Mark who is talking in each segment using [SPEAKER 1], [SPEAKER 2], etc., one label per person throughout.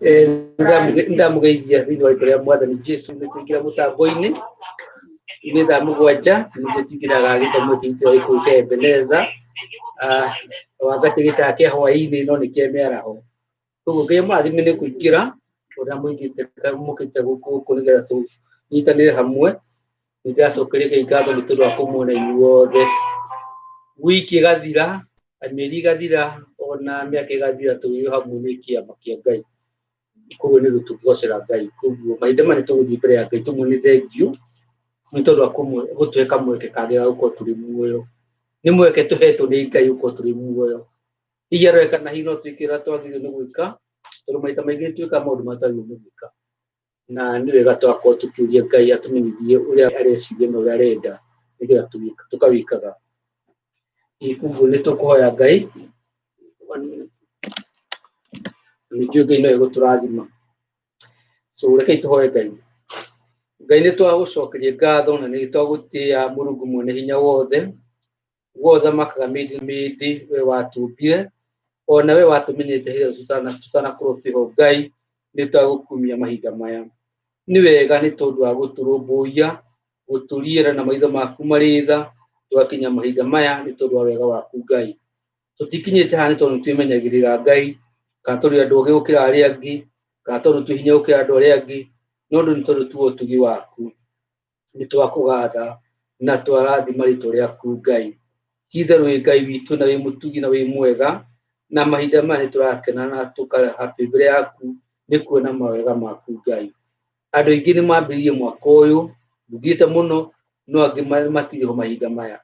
[SPEAKER 1] Ndamũgeithia thĩinĩ wa rĩtwa rĩa Mwathani Jesu. Nĩ tũingĩra mũtambo-inĩ nĩ thaa 7, nĩguo tũingĩraga gĩthomo gitũ gĩkũyũ kĩa Ebeneza. Wangati gĩtaga kĩa hwaĩ-inĩ, no nĩ kĩa mĩaraho. Koguo Ngai amũrathime nĩ kũingĩra ũrĩa mũingĩte mũkĩte gũkũ nĩgetha tũnyitanĩre hamwe. Nĩ ndĩracokeria Ngai ngatho nĩ tondũ wa kũmuona inyuothe. Wiki ĩgathira, mĩeri ĩgathira, ona mĩaka ĩgathira, tũrĩ hamwe nĩ kĩama kĩa Ngai. Koguo nĩ ũndũ tũngĩgocera Ngai. Koguo mahinda maya nĩ tũgũthiĩ mbere ya Ngai tũmwĩre thengiũ nĩ tondũ wa gũtũhe kamweke kangĩ ga gũkorwo tũrĩ muoyo. Nĩ mweke tũhetwo nĩ Ngai gũkorwo tũrĩ muoyo. Hihi arore kana hihi no twĩke ũrĩa twagĩrĩirwo nĩ gwĩka, tondũ maita maingĩ nĩ twĩkaga maũndũ marĩa twagĩrĩirwo nĩ gwĩka. Na nĩ wega twakorwo tũkĩũria Ngai atũmenyithie ũrĩa areciria na ũrĩa arenda nĩgetha tũkawĩkaga. Koguo nĩ tũkũhoya Ngai, nĩ njũĩ Ngai no egũtũrathima. So rekei tũhoe Ngai. Ngai, nĩ twagũcokeria ngatho na nĩ twagũtĩĩa, Mũrungu mwene hinya wothe, we ũthamakaga mĩndĩ mĩndĩ, we watũmbire ona we watũmenyete hĩndĩ ĩrĩa tũtanakorwo twĩho. Ngai, nĩ twagũkumia mahinda maya. Nĩ wega nĩ tondũ wa gũtũrũmbũiya, gũtũriĩra na maitho maku marĩ tha, tũgakinya mahinda maya nĩ tondũ wa wega waku. Ngai, tũtikinyĩte haha nĩ tondũ nĩtwĩmenyagĩrĩra, Ngai, kana tũrĩ andũ ogĩ gũkĩra arĩa angĩ, kana tondũ twĩ hinya gũkĩra andũ arĩa angĩ, no ũndũ nĩ tondũ tu wa ũtugi waku. Nĩ twakũgatha na twarathima rĩtwa rĩaku. Ngai, ti itherũ wĩ Ngai witũ na wĩ mũtugi na wĩ mwega, na mahinda maya nĩ tũrakena na tũkareha twĩ mbere yaku nĩ kuona mawega maku. Ngai, andũ aingĩ nĩ mambĩrĩirie mwaka ũyũ ndũthiĩte mũno, no angĩ matirĩ ho mahinda maya.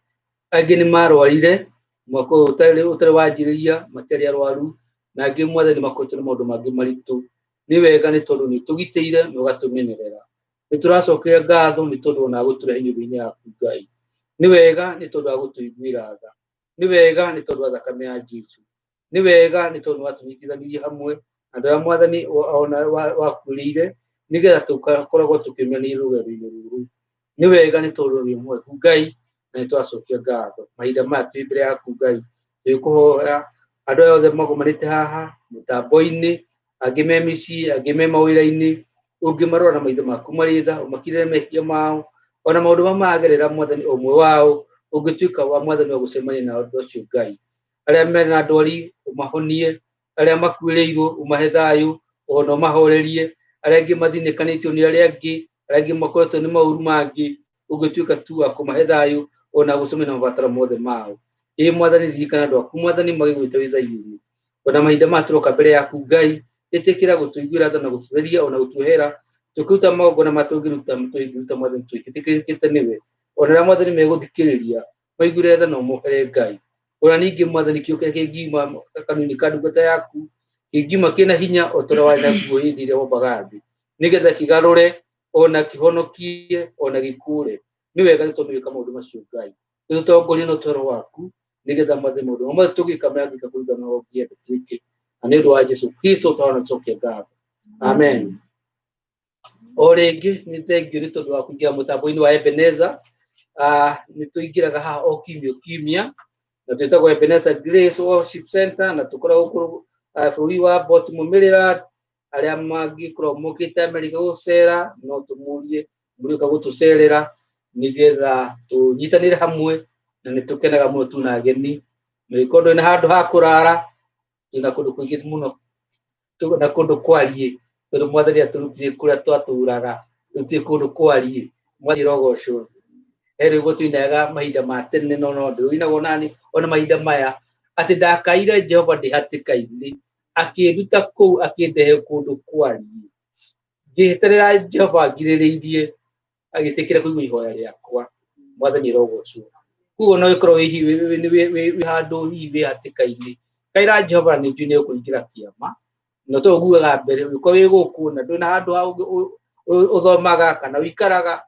[SPEAKER 1] Angĩ nĩ marwarire mwaka ũyũ ũtarĩ wanjĩrĩria, matiarĩ arwaru, na angĩ, Mwathani, makoretwo na maũndũ mangĩ maritũ. Nĩ wega nĩ tondũ nĩ ũtũgitĩire na ũgatũmenyerera. Nĩ tũracokeria ngatho nĩ tondũ ona gũtũrehe nyũmba-inĩ yaku. Ngai, nĩ wega nĩ tondũ wa gũtũiguĩra tha. Nĩ wega nĩ tondũ wa thakame ya Jesu. Nĩ wega nĩ tondũ watũnyitithanirie hamwe andũ arĩa, Mwathani, ona wakuĩrĩire nĩgetha tũkoragwo tũkĩũmĩrĩria rũgendo-inĩ rũrũ. Nĩ wega nĩ tondũ wĩ mweku, Ngai, na nĩ twacokia ngatho mahinda maya twĩ mbere yaku. Ngai, twĩkũhoya andũ aya othe magomanĩte haha mũtambo-inĩ, angĩ me mĩciĩ, angĩ me mawĩra-inĩ, ũngĩmarora na maitho maku marĩ tha, ũmakirĩre mehia mao ona maũndũ marĩa maragerera. Mwathani, o ũmwe wao ũngĩtuĩka wa, Mwathani, wa gũcemania na ũndũ ũcio. Ngai, arĩa mena ndwari ũmahonie, arĩa makuĩrĩirwo ũmahe thayũ ona ũmahorerie, arĩa angĩ mathinĩkanĩtio nĩ arĩa angĩ, arĩa angĩ makoretwo nĩ maũru mangĩ, ũngĩtuĩka tu wa kũmahe thayũ ona gũcemania na mabataro mothe mao. Ĩ Mwathani, ririkana andũ aku, Mwathani, magĩgwĩta wĩ Zayuni. Ona mahinda maya tũroka mbere yaku, Ngai, ĩtĩkĩra gũtũiguĩra tha na gũtũtheria ona gũtuohera, tũkĩruta magongona marĩa tũngĩruta, Mwathani, twĩtĩkĩrĩkĩte nĩwe. Ona arĩa, Mwathani, megũthikĩrĩria maiguĩre tha na ũmohere. Ngai, ona ningĩ, Mwathani, kĩo kĩrĩa kĩngiuma kanua-inĩ ka ndungata yaku kĩngiuma kĩna hinya o ta ũrĩa warĩ naguo hĩndĩ ĩrĩa wombaga thĩ, nĩgetha kĩgarũre ona kĩhonokie ona gĩkũre. Nĩ wega nĩ tondũ wĩka maũndũ macio. Ngai, nĩtũtongorie na ũtwaro waku nĩgetha, Mwathani, maũndũ mamwe tũgĩka mangĩka kũringana na ũngĩenda twĩke, na nĩ ũndũ wa Jesu Kristo twana cokia ngatho, amen. O rĩngĩ nĩ thengiũ nĩ tondũ wa kũingĩra mũtambo-inĩ wa Ebeneza. Nĩ tũingĩraga haha o kiumia o kiumia na twĩtagwo Ebeneza Grace Worship Center, na tũkoragwo gũkũ bũrũri wa Baltimore, Maryland. Arĩa mangĩkorwo mokĩte Amerika gũcera, no tũmũrie mũrĩũka gũtũcerera nĩgetha tũnyitanĩre hamwe, na nĩ tũkenaga mũno tuna ageni. Mũngĩkorwo ndũrĩ na handũ ha kũrara, twĩna kũndũ kũingĩ mũno na kũndũ kwariĩ, tondũ Mwathani atũrutire kũrĩa twatũraga, rĩu twĩ kũndũ kwariĩ. Mwathani rogocwo. He rwĩmbo tũinaga mahinda ma tene, no no ndũinagwo nani ona mahinda maya, atĩ ndakaire Jehova ndĩ hatĩka-inĩ, akĩnduta kũu akĩndehe kũndũ kwariĩ. Ngĩeterera Jehova ngirĩrĩirie, agĩtĩkĩra kũigua ihoya rĩakwa. Mwathani rogocwo. Koguo no ĩkorwo wĩ wĩ handũ hihi wĩ hatĩka-inĩ, kaĩra Jehova na nĩ njũĩ nĩ ũkũingĩra kĩama. No to ngugaga mbere, ũngĩkorwo wĩ gũkũ na ndũrĩ na handũ ha ũthomaga kana ũikaraga,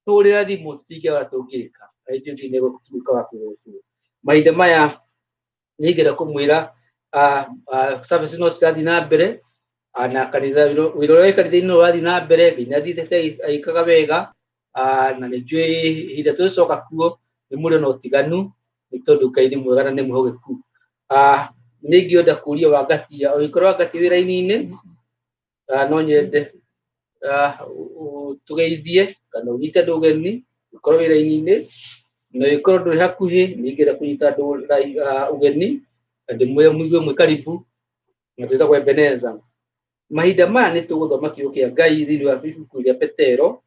[SPEAKER 1] tũhũrĩre thimũ, tũtingĩaga tũngĩka, na nĩ njũĩ nĩ gũtuĩka wa kũgocwo. Mahinda maya nĩ ingĩenda kũmwĩra service no cirathiĩ na mbere na kanitha, wĩra ũrĩa wĩ kanitha-inĩ no ũrathiĩ na mbere. Ngai nĩ athiĩte agĩkaga wega, na nĩ njũĩ ihinda tũgĩcoka kuo nĩ mũrĩ na ũtiganu, nĩ tondũ Ngai nĩ mwega na nĩ mwĩhokeku. Nĩ ingĩenda kũria Wangatia, ũngĩkorwo Wangatia wĩra-inĩ, No nyende tũgeithie kana ũnyite andũ ũgeni, ũkorwo wĩ raini-inĩ, na ũngĩkorwo ndũrĩ hakuhĩ, nĩ ingĩenda kũnyita andũ ũgeni na ndĩmwĩre mũigue mwĩ karibu, na twĩtagwo Ebeneza. Mahinda maya nĩ tũgũthoma kiugo kĩa Ngai thĩinĩ wa ibuku rĩa Petero.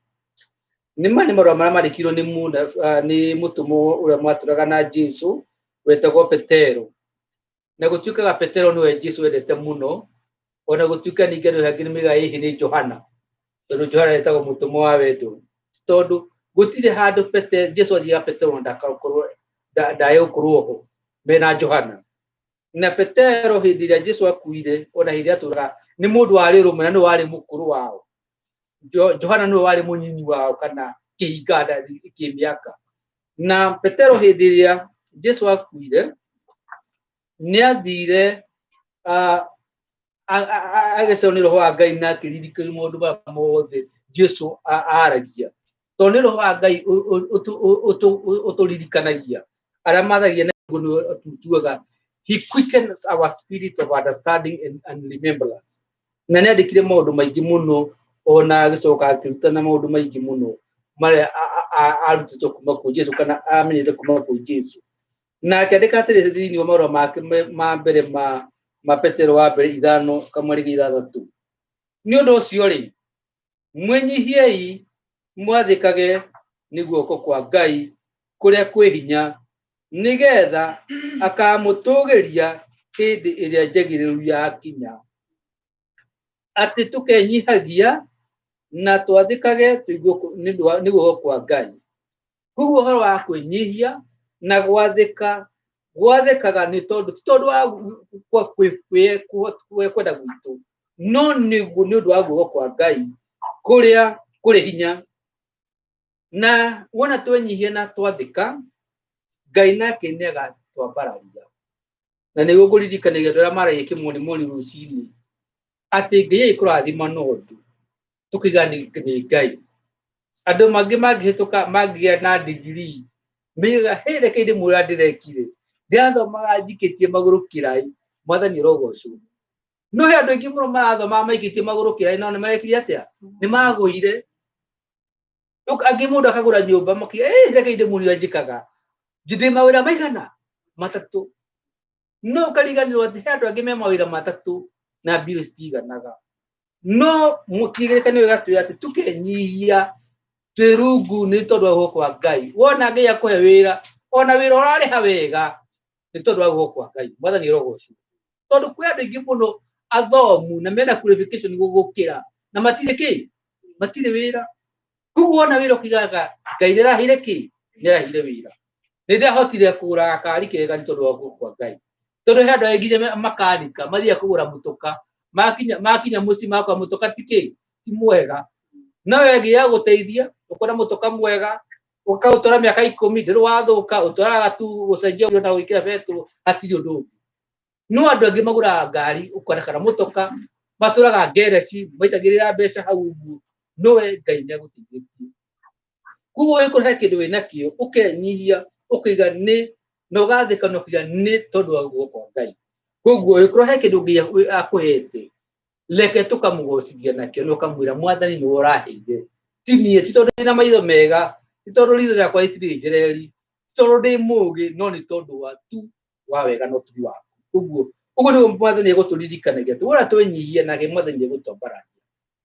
[SPEAKER 1] Nĩ ma nĩ marũa marĩa mandĩkirwo nĩ nĩ mũtũmwo ũrĩa mwatũraga na Jesu wetagwo Petero. Na gũtuĩkaga Petero nĩwe Jesu endete mũno, ona gũtuĩka ningĩ andũ angĩ nĩ moigaga hihi nĩ Johana, tondũ Johana etagwo mũtũmwo wa wendo. Tondũ gũtirĩ handũ Jesu athiaga Petero na ndagakorwo ndae gũkorwo ho mena Johana. Na Petero hĩndĩ ĩrĩa Jesu akuire, ona hĩndĩ ĩrĩa atũraga, nĩ mũndũ warĩ ũrũmwe na nĩwe warĩ mũkũrũ wao. Johana nĩwe warĩ mũnyinyi wao kana kĩhinga kĩmĩaka. Na Petero hĩndĩ ĩrĩa Jesu akuire, nĩ athire agĩcerwo nĩ roho wa Ngai na akĩririkania maũndũ marĩa mothe Jesu aragia. Tondũ nĩ roho wa Ngai ũtũririkanagia. Arĩa mathagia na nĩguo nĩwe atuaga. He quickens our spirit of understanding and remembrance. Na nĩ andĩkire maũndũ maingĩ mũno, ona agĩcoka akĩrutana maũndũ maingĩ mũno marĩa arutĩtwo kuma kwĩ Jesu kana amenyete kuma kwĩ Jesu. Na akĩandĩka atĩrĩ thĩinĩ wa marũa make ma mbere ma Petero wa mbere ithano kamweri ga ithathatũ. Nĩ ũndũ ũcio rĩ, mwĩnyihiei mwathĩkage nĩ guoko kwa Ngai kũrĩa kwĩ hinya, nĩgetha akamũtũgĩria hĩndĩ ĩrĩa njagĩrĩru yakinya. Atĩ tũkenyihagia na twathĩkage nĩ guoko kwa Ngai. Koguo ũhoro wa kwĩnyihia na gwathĩka, gwathĩkaga nĩ tondũ ti tondũ wa kwenda gwitũ, no nĩ ũndũ wa guoko kwa Ngai kũrĩa kũrĩ hinya. Na wona twenyihia na twathĩka, Ngai nake nĩ agatwambararia. Na nĩguo ngũririkanagia andũ arĩa maragia kĩmonimoni rũcinĩ, atĩ Ngai agĩkũrathima na ũndũ, tũkaiga nĩ Ngai. Andũ mangĩ mangĩhĩtũka mangĩgĩa na degree, maigaga hĩ reke ndĩmwĩre ũrĩa ndĩrekire, ndĩrathomaga njikĩtie magũrũ kĩraĩ, Mwathani arogocwo. No he andũ aingĩ mũno marathomaga maikĩtie magũrũ kĩraĩ no nĩ marekire atĩa? Nĩ magũire. Rĩu angĩ mũndũ akagũra nyũmba makiuga ĩ reke ndĩmuonie ũrĩa njĩkaga, ndĩ mawĩra maigana? Matatũ. No ũkariganĩrwo atĩ he andũ angĩ me mawĩra matatũ na mbirũ citiganaga. No kĩgerekanio gĩgatwĩra atĩ tũkenyihia twĩ rungu nĩ tondũ wa guoko kwa Ngai. Wona Ngai akũhe wĩra, ona wĩra ũrarĩha wega nĩ tondũ wa guoko kwa Ngai. Mwathani arogocwo. Tondũ kwĩ andũ aingĩ mũno athomu na mena qualification gũgũkĩra na matirĩ kĩ? Matirĩ wĩra. Koguo wona wĩra ũkiugaga Ngai nĩ araheire kĩ? Nĩ araheire wĩra. Nĩ ndĩrahotire kũgũra gakari kega nĩ tondũ wa guoko kwa Ngai. Tondũ he andũ aingĩ nginya makanika mathiaga kũgũra mũtoka, makinya mũciĩ makora mũtoka ti kĩ? Ti mwega. No we Ngai agũteithia ũkona mũtoka mwega, ũkaũtwara mĩaka ikũmi ndũrĩ wathũka, ũtwaraga tu gũcenjia na gwĩkĩra betũrũ, hatirĩ ũndũ ũngĩ. No andũ angĩ magũraga ngari ũkona kana mũtoka, matũraga ngereci, maitagĩrĩra mbeca hau ũguo, no we Ngai nĩ agũteithĩtie. Koguo ũngĩkorwo he kĩndũ wĩnakĩo, ũkenyihia, ũkaiga nĩ, na ũgathĩka na ũkaiga nĩ tondũ wa guoko kwa Ngai. Koguo ũngĩkorwo he kĩndũ Ngai akũhete, reke tũkamũgocithia nakĩo na ũkamwĩra Mwathani nĩwe ũraheire, ti niĩ, ti tondũ ndĩna maitho mega, ti tondũ ritho rĩakwa rĩtirĩ njereri, ti tondũ ndĩ mũgĩ, no nĩ tondũ wa tu wa wega na ũtugi waku. Koguo ũguo nĩguo Mwathani egũtũririkanagia atĩ wona twenyihia nake Mwathani egũtwambararia.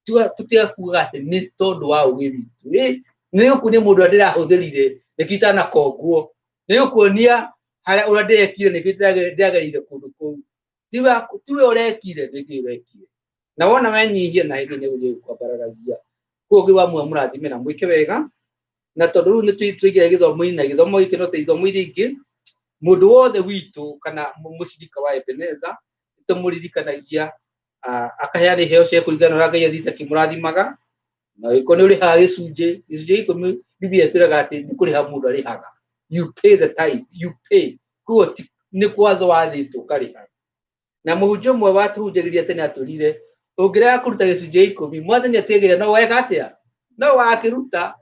[SPEAKER 1] Tũtiga kugaga atĩ nĩ tondũ wa ũgĩ witũ. Ĩ, nĩ gũkuonia mũndũ ũrĩa ndĩrahũthĩrire nĩkĩo itanakongwo, nĩ gũkuonia harĩa ũrĩa ndĩrekire nĩkĩo ndĩragereire kũndũ kũu. Tiwe ũrekire, nĩkĩo ũrekire. Na wona wenyihia na hĩndĩ nĩ egũthiĩ gũkwambararagia. Koguo Ngai wa muoyo mũrathime na mwĩke wega. Na tondũ rĩu nĩ tũingĩra gĩthomo-inĩ na gĩthomo gĩkĩ no ta ithomo iria ingĩ, mũndũ wothe witũ kana mũcirika wa Ebeneza nĩ tũmũririkanagia akaheana iheo ciake kũringana na ũrĩa Ngai athiĩte akĩmũrathimaga. Na angĩkorwo nĩ ũrĩhaga gĩcunjĩ, gĩcunjĩ gĩa ikũmi Biblia ĩtwĩraga atĩ nĩ kũrĩha mũndũ arĩhaga. You pay the tithe, you pay. Koguo nĩ kwatho wathĩtwo ũkarĩha. Na mũhunjia ũmwe watũhunjagĩria tene atwĩrire, ũngĩrega kũruta gĩcunjĩ gĩa ikũmi, Mwathani atigagĩrĩra no weka atĩa? No ũgakĩruta.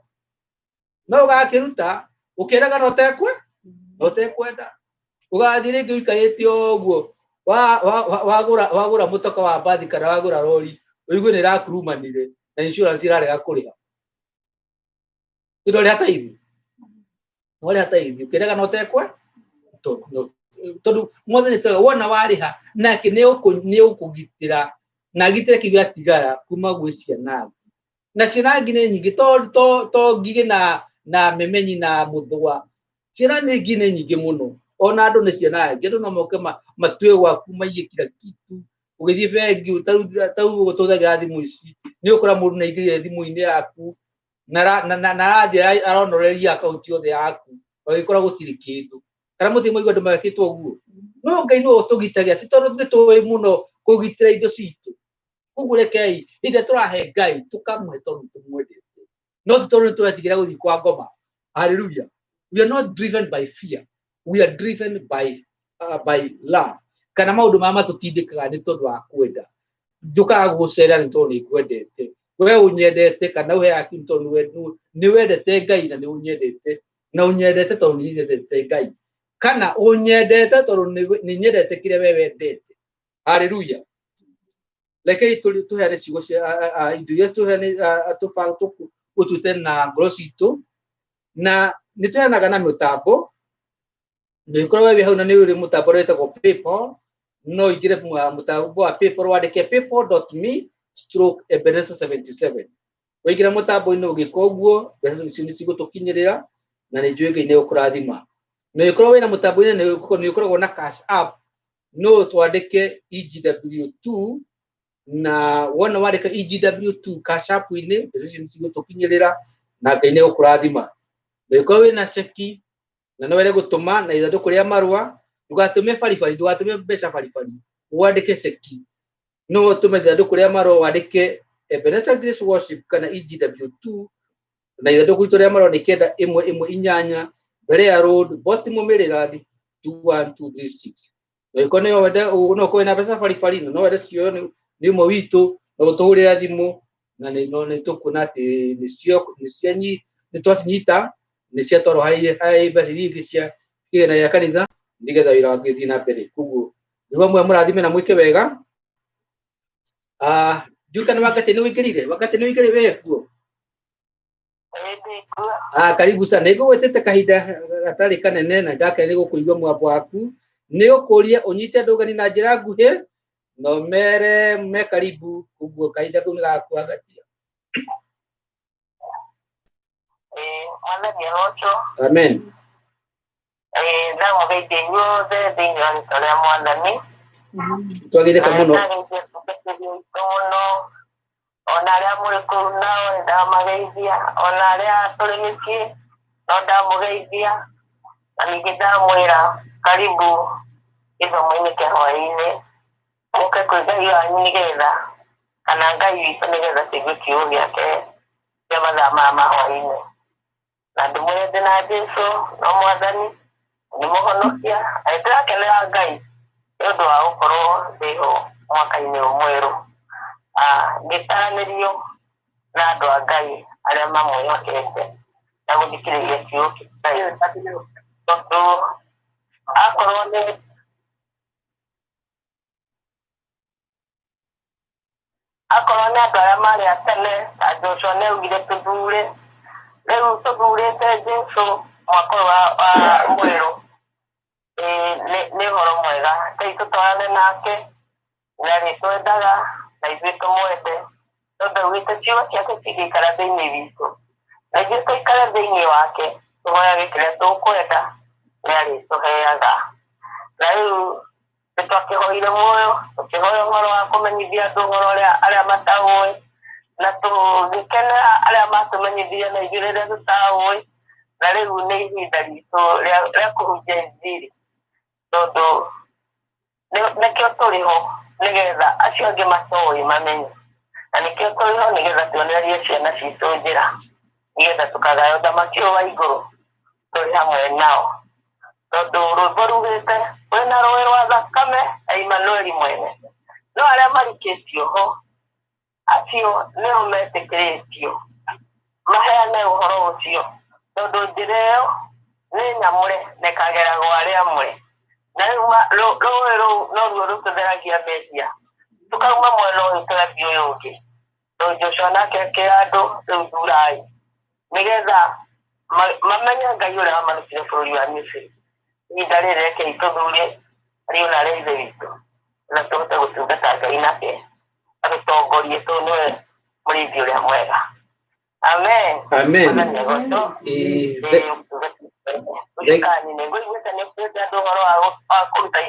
[SPEAKER 1] No ũgakĩruta, ũkĩendaga na ũtekwe? Na ũtekwenda. Ũgathiĩ rĩngĩ ũikarĩte ũguo, wagũra mũtoka wa mbathi kana wagũra rori, Ũigue nĩ ĩrakurumanire na insurance ĩrarega kũrĩha. Nĩ ũrĩha taithi? Nĩ warĩha taithi ũkĩrega na ũtekwe tondũ mwathani twega wona warĩha nake nĩ ũkũgitĩra na agitĩre kĩu gĩatigara kuma gwĩ ciana ngĩ. Na ciana ngĩ nĩ nyingĩ to ngigĩ na memenyi na mũthũa. Ciana nĩ ngĩ nĩ nyingĩ mũno. Ona andũ nĩ ciana ngĩ. Andũ no moke matue gwaku maiye kila kitu. Ũgĩthiĩ bengi ta rĩu ũguo tũhũthagĩra thimũ ici, nĩ ũgũkora mũndũ nĩ aingĩrire thimũ-inĩ yaku na arathiĩ aronoreria akaunti yothe yaku ũgĩkora gũtirĩ kĩndũ. Kana mũtirĩ mwaigua andũ mekĩtwo ũguo? No Ngai nĩwe ũtũgitagĩra, ti tondũ nĩ tũĩ mũno kũgitĩra indo citũ. Koguo rekei hĩndĩ ĩrĩa tũrahe Ngai tũkamũhe tondũ tũmwendete, no ti tondũ nĩ tũretigĩra gũthiĩ kwa ngoma. Hallelujah. We are not driven by fear, we are driven by love. Kana maũndũ marĩa matũtindĩkaga nĩ tondũ wa kwenda. Njũkaga gũgũcerera nĩ tondũ nĩ ngwendete. We ũnyendete kana ũheaga kĩndũ tondũ nĩ wendete Ngai na nĩ ũnyendete. Na ũnyendete tondũ nĩ nyendete Ngai. Kana ũnyendete tondũ nĩ nyendete kĩrĩa we wendete. Hallelujah. Rekei tũheane ciugo cia indo iria tũheane tũtuĩte na ngoro citũ. Na nĩ tũheanaga na mĩtambo. Nĩ ũkorwo wĩ hau na nĩ ũrĩ mũtambo ũrĩa wĩtagwo PayPal. No ũingĩre mũtambo wa PayPal wandĩke paypal.me/Ebenezer77. Waingĩra mũtambo-inĩ ũgĩka ũguo, mbeca icio nĩ cigũtũkinyĩrĩra na nĩ njũĩ Ngai nĩ egũkũrathima. Na ũngĩkorwo wĩna mũtambo-inĩ nĩ ũkoragwo na cash app, no twandĩke EGW2 na wona wandĩka EGW2 cash app-inĩ, mbeca icio nĩ cigũtũkinyĩrĩra na Ngai nĩ egũkũrathima. Na ũngĩkorwo wĩna ceki na no wende gũtũma na ithandũkũ rĩa marũa, ndũgatũme baribari, ndũgatũme mbeca baribari, wandĩke ceki. No ũtũme ithandũkũ rĩa marũa wandĩke Ebenezer Grace Worship kana EGW2 na ithandũkũ ritũ rĩa marũa nĩ 9118 Berea Road, Baltimore, Maryland 21236. Na ũngĩkorwo no wende no ũkorwo wĩna mbeca baribari na no wende cioywo nĩ ũmwe witũ, no ũtũhũrĩre thimũ na nĩ tũkuona atĩ nĩ twacinyita, nĩ ciatwarwo harĩ mbeca iria ingĩ cia kĩgĩna gĩa kanitha nĩgetha wĩra wa Ngai ũthiĩ na mbere. Koguo nĩguo mwe mũrathime na mwĩke wega. Ndiũĩ kana Wangatĩ nĩ ũingĩrire? Wangatĩ nĩ ũingĩrire wee kuo? Karibu sana. Nĩngũgwĩtĩte kahinda gatarĩ kanene na ndakena nĩ gũkũigua mũgambo waku. Nĩ gũkũria ũnyite andũ ũgeni na njĩra nguhĩ na ũmere me karibu, koguo kahinda kau nĩ gaku Wangatĩ.
[SPEAKER 2] Mwathani arocwo.
[SPEAKER 1] Amen.
[SPEAKER 2] Ndamũgeithia inyuothe thĩinĩ wa rĩtwa rĩa Mwathani.
[SPEAKER 1] Twagĩrĩka mũno.
[SPEAKER 2] Ndageithia tungatĩri aitũ mũno, ona arĩa mũrĩ kũu nao nĩndamageithia, ona arĩa tũrĩ mĩciĩ no ndamũgeithia, na ningĩ ndamwĩra karibu gĩthomo-inĩ kĩa hwaĩ-inĩ, mũke kwĩ Ngai wanyu nĩgetha, kana Ngai witũ nĩgetha tũigue kiugo gĩake kĩa mathaa maya ma hwaĩ-inĩ. Na ndĩmwĩre ndĩ na Jesũ no Mwathani, nĩ mũhonokia, na nĩndĩrakenera Ngai nĩ ũndũ wa gũkorwo ndĩho mwaka-inĩ ũyũ mwerũ. Ngĩtaranĩrio na andũ a Ngai arĩa mamwĩhokete na gũthikĩrĩria kiugo kĩa Ngai. Tondũ akorwo nĩ akorwo nĩ andũ arĩa marĩ a tene ta Joshua nĩ augire tũthure, rĩu tũthurĩte Jesu mwaka ũyũ wa mwerũ, nĩ ũhoro mwega. Ngai tũtwarane nake na arĩtwendaga na ithuĩ tũmwende, tondũ augĩte ciugo ciake cingĩikara thĩinĩ witũ na ithuĩ tũikare thĩinĩ wake, tũhoyage kĩrĩa tũkwenda nĩ arĩtũheaga. Na rĩu nĩ twakĩhoire muoyo, tũkĩhoya ũhoro wa kũmenyithia andũ ũhoro ũrĩa arĩa mataũĩ, na tũgĩkenera arĩa matũmenyithirie na ithuĩ rĩrĩa tũtaũĩ, na rĩu nĩ ihinda ritũ rĩa kũhunjia injiri, tondũ nĩkĩo tũrĩ ho, nĩgetha acio angĩ matoĩ mamenye, na nĩkĩo tũrĩ ho nĩgetha tuonererie ciana citũ njĩra, nĩgetha tũkagaya ũthamaki ũyũ wa igũrũ tũrĩ hamwe nao. Tondũ rwĩmbo rugĩte kwĩna rũĩ rwa thakame ya Imanueli mwene, no arĩa marikĩtio ho acio nĩo metĩkĩrĩtio maheane ũhoro ũcio, tondũ njĩra ĩyo nĩ nyamũre na ĩkageragwo arĩa amũre. Na rĩu rũĩ rũu noruo rũtũtheragia mehia. Tũkauma mwena ũyũ tũgathiĩ ũyũ ũngĩ. Tondũ Joshua nake akĩra andũ rĩu thurai nĩgetha mamenye Ngai ũrĩa wamarutire bũrũri wa Misiri. Ihinda rĩrĩ rekei tũthure ariũ na arĩa ithe witũ na tũhote gũtungata Ngai nake atũtongorie tondũ nĩwe mũrĩithi ũrĩa mwega. Amen.
[SPEAKER 1] Amen.
[SPEAKER 2] Mwathani agocwo. Ũcukani nĩ ngũiguĩte nĩ ũkuĩte andũ ũhoro wa kũruta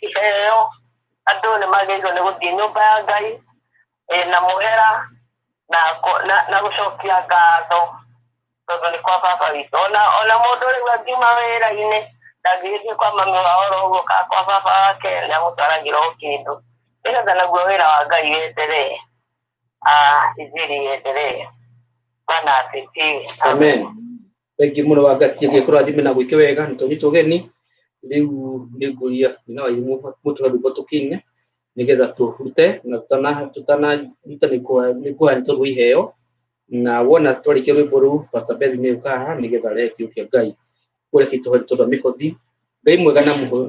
[SPEAKER 2] iheo. Andũ nĩ magĩrĩirwo nĩ gũthiĩ nyũmba ya Ngai na mũhera na gũcokia ngatho tondũ nĩ kwa baba witũ. Ona mũndũ rĩu angiuma wĩra-inĩ ndangĩgĩthiĩ kwa mami wao oro ũguo kana kwa baba wake nĩ amũtwaragĩra o kĩndũ nĩgetha naguo wĩra wa Ngai wenderee, injiri yenderee. Bwana asifiwe.
[SPEAKER 1] Amen. Thank you muno Wangati, Ngai kũrathime na gwĩke wega nĩ tũnyitwo ũgeni. Rĩu nĩ ngũria nyina wa irimũ mũtũhe rwĩmbo tũkĩine nĩgetha tũrute na tũtanaruta nĩ kũheana nĩ tondũ wa iheo na wona twarĩkia rwĩmbo rũu Pastor Beth nĩ ũka haha nĩgetha arehe kiugo kĩa Ngai ũrĩa kĩtũhe nĩ tondũ wa mĩhothi. Ngai mwega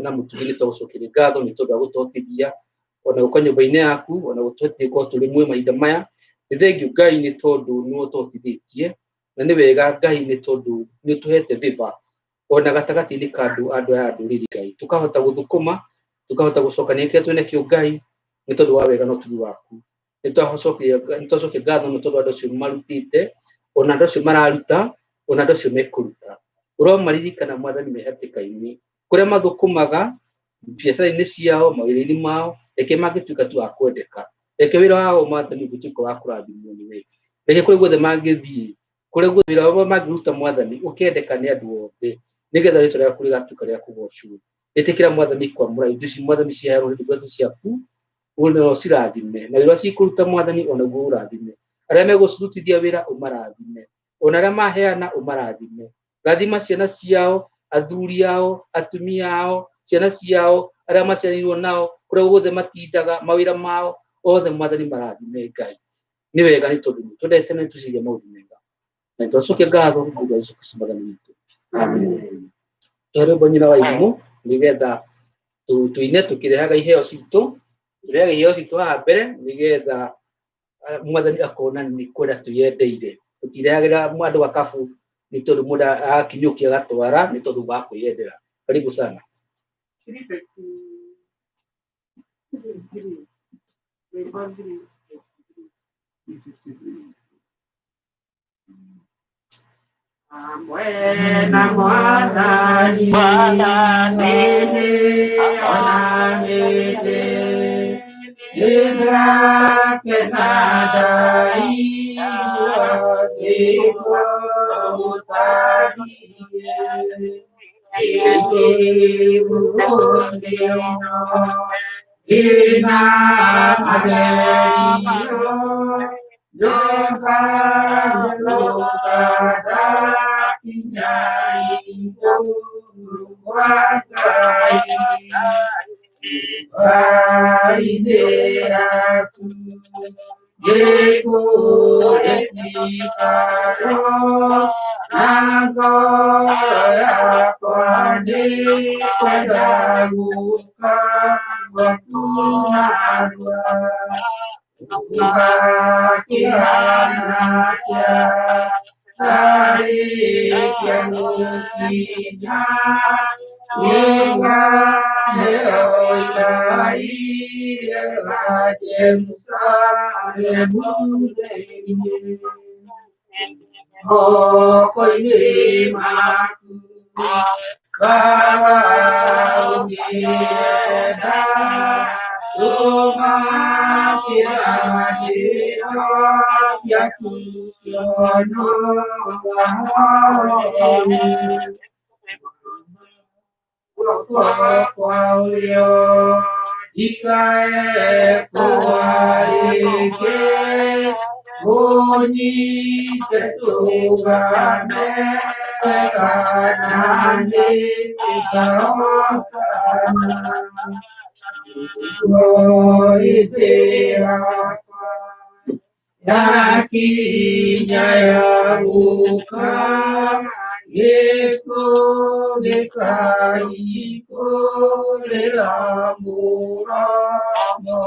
[SPEAKER 1] na mũtugi nĩ twagũcokeria ngatho nĩ tondũ wa gũtũhotithia ona gũka nyũmba-inĩ yaku ona gũtũhotithia gũkorwo tũrĩ muoyo mahinda maya. Nĩ thengiũ Ngai nĩ tondũ nĩwe ũtũhotithĩtie na nĩ wega Ngai nĩ tondũ nĩ ũtũhete favor ona gatagatĩ-inĩ ka andũ andũ aya a ndũrĩrĩ Ngai tũkahota gũthũkũma tũkahota gũcokania kĩrĩa twĩna kĩo Ngai nĩ tondũ wa wega na ũtugi waku. Nĩ twacokia ngatho nĩ tondũ andũ acio marutĩte ona andũ acio mararuta ona andũ acio mekũruta. Ũromaririkana Mwathani me hatĩka-inĩ kũrĩa mathũkũmaga biacara-inĩ ciao mawĩra-inĩ mao reke mangĩtuĩka tu a kwendeka reke wĩra wao Mwathani ũngĩtuĩka wa kũrathimwo nĩwe reke kũrĩa guothe mangĩthiĩ kũrĩa guothe wĩra wao mangĩruta Mwathani ũkendeka nĩ andũ othe nĩgetha rĩtwa rĩaku rĩgatuĩka rĩa kũgocwo. Ĩtĩkĩra Mwathani kwamũra indo ici Mwathani ciheanwo nĩ ndungata ciaku ona ũcirathime na wĩra cikũruta Mwathani onaguo ũrathime arĩa megũcirutithia wĩra ũmarathime ona arĩa maheana ũmarathime. Rathima ciana ciao athuri ao atumia ao ciana ciao arĩa maciarĩirwo nao kũrĩa guothe matindaga mawĩra mao othe Mwathani marathime Ngai. Nĩ wega nĩ tondũ nĩ twendete na nĩtũciria maũndũ mega na nĩtwacokia ngatho nĩ ũndũ wa Jesũ Kristo Mwathani witũ. Amen. Tũhe rwĩmbo nyina wa irimũ nĩgetha tũine tũkĩrehaga iheo citũ tũrehaga iheo citũ haha mbere nĩgetha Mwathani akona nĩ kwenda twĩyendeire. Tũtirehagĩra andũ gakabu nĩ tondũ mũndũ agakinyũkia agatwara nĩ tondũ wa kwĩyendera. Karibu sana.
[SPEAKER 3] 353. Rwĩmbo 353. Hamwe na Mwathani
[SPEAKER 2] Mwathani
[SPEAKER 3] ona mĩtĩ nĩndakena ndaigua nĩguo gũtariĩ ĩno ĩna magerio ndoka ndoka ndakinya igũrũ kwa Ngai Ngai-inĩ yaku nĩkũrĩ cikaro na ngoro yakwa nĩkwenda gũka gwaku narua ũgakĩhana atĩa ndarĩkia gũkinya nĩngaheo igai rĩega Jerusalemu thĩinĩ moko-inĩ maku Baba ũngĩenda tũma ciĩranĩro ciaku cionwo guoko kwa ũrĩo ndikae kũgwa rĩngĩ ũnyite tũgane wega na nĩngahotana nguo ĩndĩ yakwa yakinya ya gũka gĩkuũ gĩkaihũrĩra mũromo.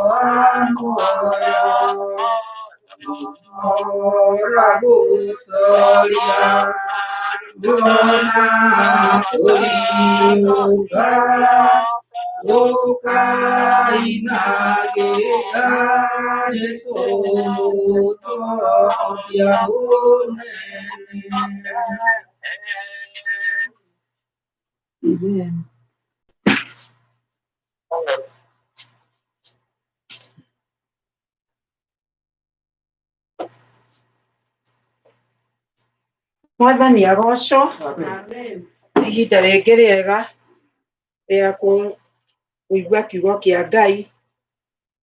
[SPEAKER 3] muoyo Ora gutoria Ona kuriuka Ukainagira Jesu Tobia unene.
[SPEAKER 4] Amen. Mwathani agocwo ihinda rĩngĩ rĩega rĩa kũigua kiugo kĩa Ngai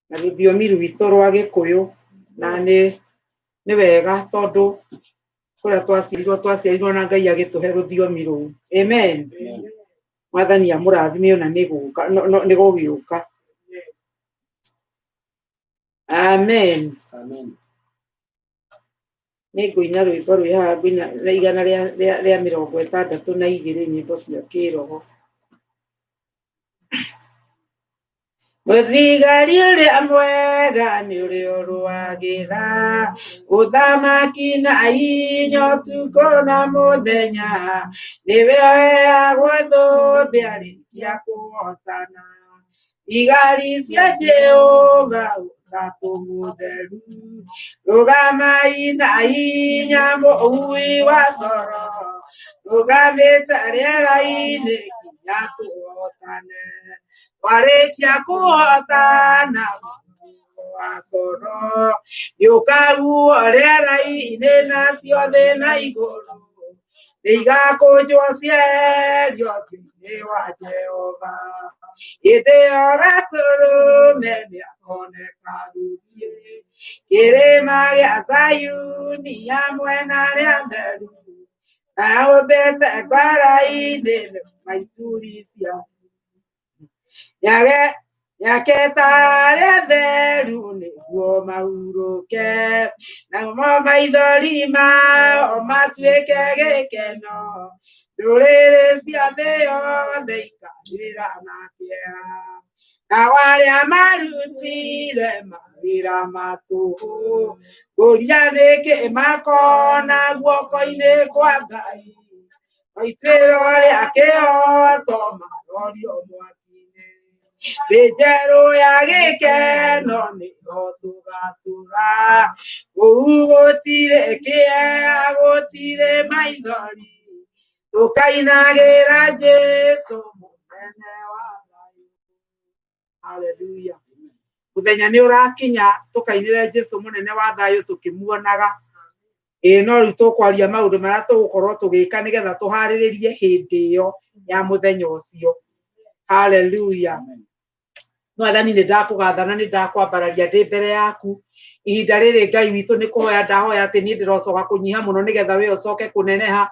[SPEAKER 4] na rũthiomi rwitũ rwa Gĩkũyũ na nĩ wega tondũ kũrĩa twaciarirwo na Ngai agĩtũhe rũthiomi rũu. Amen. Mwathani amũrathime ona nĩ gũka nĩ gũgĩũka. Amen.
[SPEAKER 1] Amen.
[SPEAKER 4] Nĩ ngũina rwĩmbo rwĩ haha ngũina na igana rĩa 62 nyĩmbo cia kĩroho. Mũthigari ũrĩa mwega nĩ ũrĩa ũrũagĩra ũthamaki na hinya ũtukũ na mũthenya, nĩwe oheagwo thũmbĩ arĩkia kũhotana. Igari cia Jehova Ũtatũ Mũtheru, rũgamai na hinya mũhui wa coro, rũgamĩte rĩera-inĩ nginya tũhotane. Warĩkia kũhotana mũhuhu wa coro, nĩũkahuhwo rĩera-inĩ nacio thĩ na igũrũ nĩigakũnjwo cieherio thĩinĩ wa Jehova. Hĩndĩ ĩyo Gatũrũme nĩakoneka rũthiĩ kĩrĩma gĩa Zayuni hamwe na arĩa meru, mahumbĩte ngwara-inĩ maituri cia Nĩaketa arĩa atheru nĩguo mahurũke, namo maithori mao matuĩke gĩkeno. Ndũrĩrĩ cia thĩ yothe ikarĩra na kĩeha, nao arĩa marutire mawĩra ma tũhũ, ngũria nĩkĩ makona guoko-inĩ kwa Ngai. No ituĩro rĩa kĩhooto marorio mwaki-inĩ. Thĩ njerũ ya gĩkeno nĩho tũgatũũra, kũu gũtirĩ kĩeha gũtirĩ maithori, tũkainagĩra Jesũ mũnene wa thayũ. Haleluya. Mũthenya nĩ ũrakinya tũkainĩre Jesũ mũnene wa thayũ tũkĩmuonaga. Ĩĩ no rĩu tũkwaria maũndũ marĩa tũgũkorwo tũgĩka nĩgetha tũharĩrĩrie hĩndĩ ĩyo ya mũthenya ũcio. Haleluya. Mwathani nĩ ndakũgatha na nĩ ndakwambararia ndĩ mbere yaku. Ihinda rĩrĩ Ngai witũ nĩ kũhoya ndahoya atĩ niĩ ndĩrocoka kũnyiha mũno nĩgetha we ũcoke kũneneha.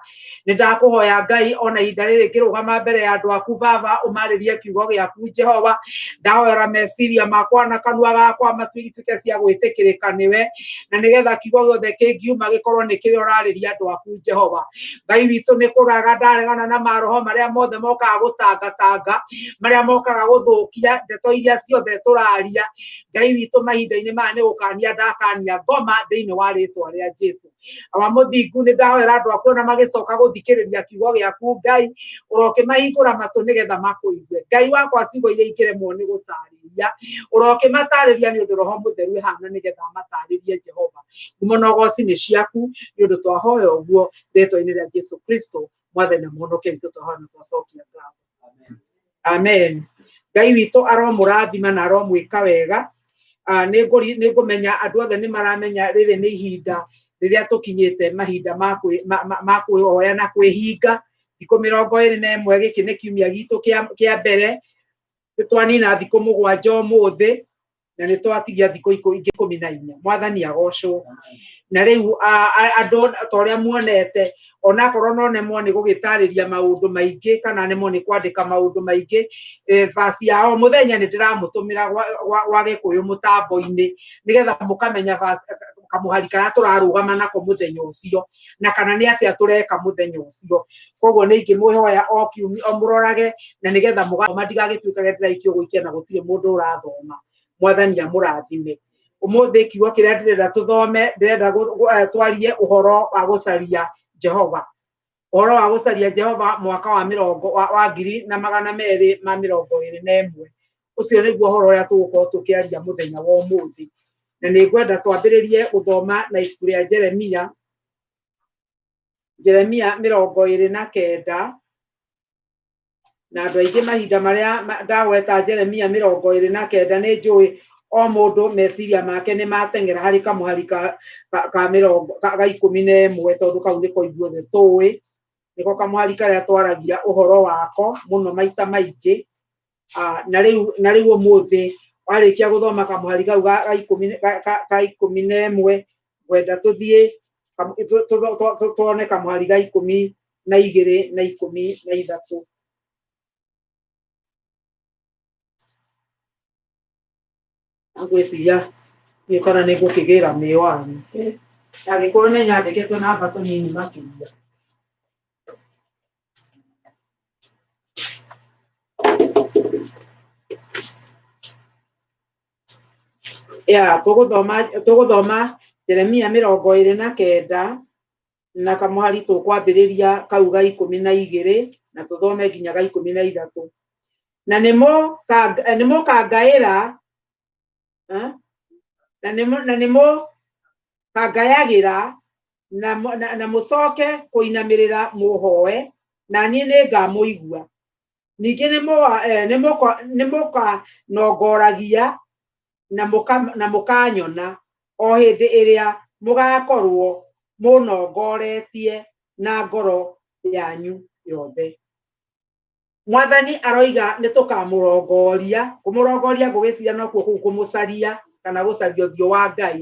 [SPEAKER 4] Nĩ ndakũhoya Ngai ona ihinda rĩrĩ ngĩrũgama mbere ya andũ aku Baba ũmarĩrie kiugo gĩaku Jehova. Ndahoera meciria makwa na kanua gakwa matuĩke cia gwĩtĩkĩrĩka nĩwe, na nĩgetha kiugo gĩothe kĩngiuma gĩkorwo nĩ kĩrĩa ũrarĩria andũ aku Jehova. Ngai witũ nĩ kũraga ndaregana na maroho marĩa mothe mokaga gũtangatanga, marĩa mokaga gũthũkia ndeto iria ciothe tũraria. Ngai witũ mahinda-inĩ maya nĩ gũkania ndakania ngoma thĩinĩ wa rĩtwa rĩa Jesu. Awa mũthingu nĩ ndahoera andũ aku ona magĩcoka gũthikĩrĩria kiugo gĩaku Ngai, ũrokĩmahingũra matũ nĩgetha makũigue. Ngai wakwa ciugo iria ingĩremwo nĩ gũtarĩria, ũrokĩmatarĩria nĩ ũndũ Roho Mũtheru ĩhana nĩgetha amatarĩrie Jehova. Ngumo na ũgoci nĩ ciaku nĩ ũndũ twahoya ũguo rĩtwa-inĩ rĩa Jesu Kristo Mwathani na Mũhonokia witũ twahoya na twacokia ngatho. Amen. Ngai witũ aromũrathima na aromwĩka wega. Nĩ ngũmenya andũ othe nĩ maramenya rĩrĩ nĩ ihinda rĩrĩa tũkinyĩte mahinda ma kwĩhoya na kwĩhinga. Thikũ 21 gĩkĩ nĩ kiumia gitũ kĩa mbere. Nĩ twanina thikũ 7 ũmũthĩ na nĩ twatigia thikũ ingĩ 14. Mwathani agocwo. Na rĩu andũ ta ũrĩa muonete onakorwo no nemwo nĩ gũgĩtarĩria maũndũ maingĩ kana nemwo nĩ kwandĩka maũndũ maingĩ, verse ya o mũthenya nĩ ndĩramũtũmĩra gwa Gĩkũyũ mũtambo-inĩ nĩgetha mũkamenya verse kamũhari karĩa tũrarũgama nako mũthenya ũcio na kana nĩ atĩa tũreka mũthenya ũcio. Koguo nĩ ingĩmũhoya o kiumia o mũrorage na nĩgetha mũgathoma ndigagĩtuĩkage ndĩraikio gũikia na gũtirĩ mũndũ ũrathoma. Mwathani amũrathime. Ũmũthĩ kiugo kĩrĩa ndĩrenda tũthome, ndĩrenda twarie ũhoro wa gũcaria Jehova. Ũhoro wa gũcaria Jehova mwaka wa mĩrongo wa 2021. Ũcio nĩguo ũhoro ũrĩa tũgũkorwo tũkĩaria mũthenya wa ũmũthĩ. Na nĩ ngwenda twambĩrĩrie gũthoma na ibuku rĩa Jeremia, Jeremia 29. Na andũ aingĩ mahinda marĩa ndagweta Jeremia 29 nĩ njũĩ o mũndũ meciria make nĩ mateng'era harĩ kamũhari ka mĩrongo ga 11, tondũ kau nĩko ithuothe tũĩ, nĩko kamũhari karĩa twaragia ũhoro wako mũno maita maingĩ. Na rĩu ũmũthĩ warĩkia gũthoma kamũhari kau ga 11, ngwenda tũthiĩ tuone kamũhari ga 12 na 13. Ngwĩciria ndiũĩ kana nĩ ngũkĩgĩra mĩwani, angĩkorwo nĩ nyandĩkĩtwo namba tũnini makĩria. Ya tũgũthoma Jeremia 29 na kamũhari tũkwambĩrĩria kau ga 12 na tũthome nginya ga 13. Na nĩmũkangaĩra, na nĩmũkangayagĩra na mũcoke kũinamĩrĩra mũhoe, na niĩ nĩngamũigua. Ningĩ nĩmũkanongoragia na mũkanyona o hĩndĩ ĩrĩa mũgakorwo mũnongoretie na ngoro yanyu yothe. Mwathani aroiga nĩ tũkamũrongoria, kũmũrongoria ngũgĩciria nokuo kũu kũmũcaria kana gũcaria ũthiũ wa Ngai.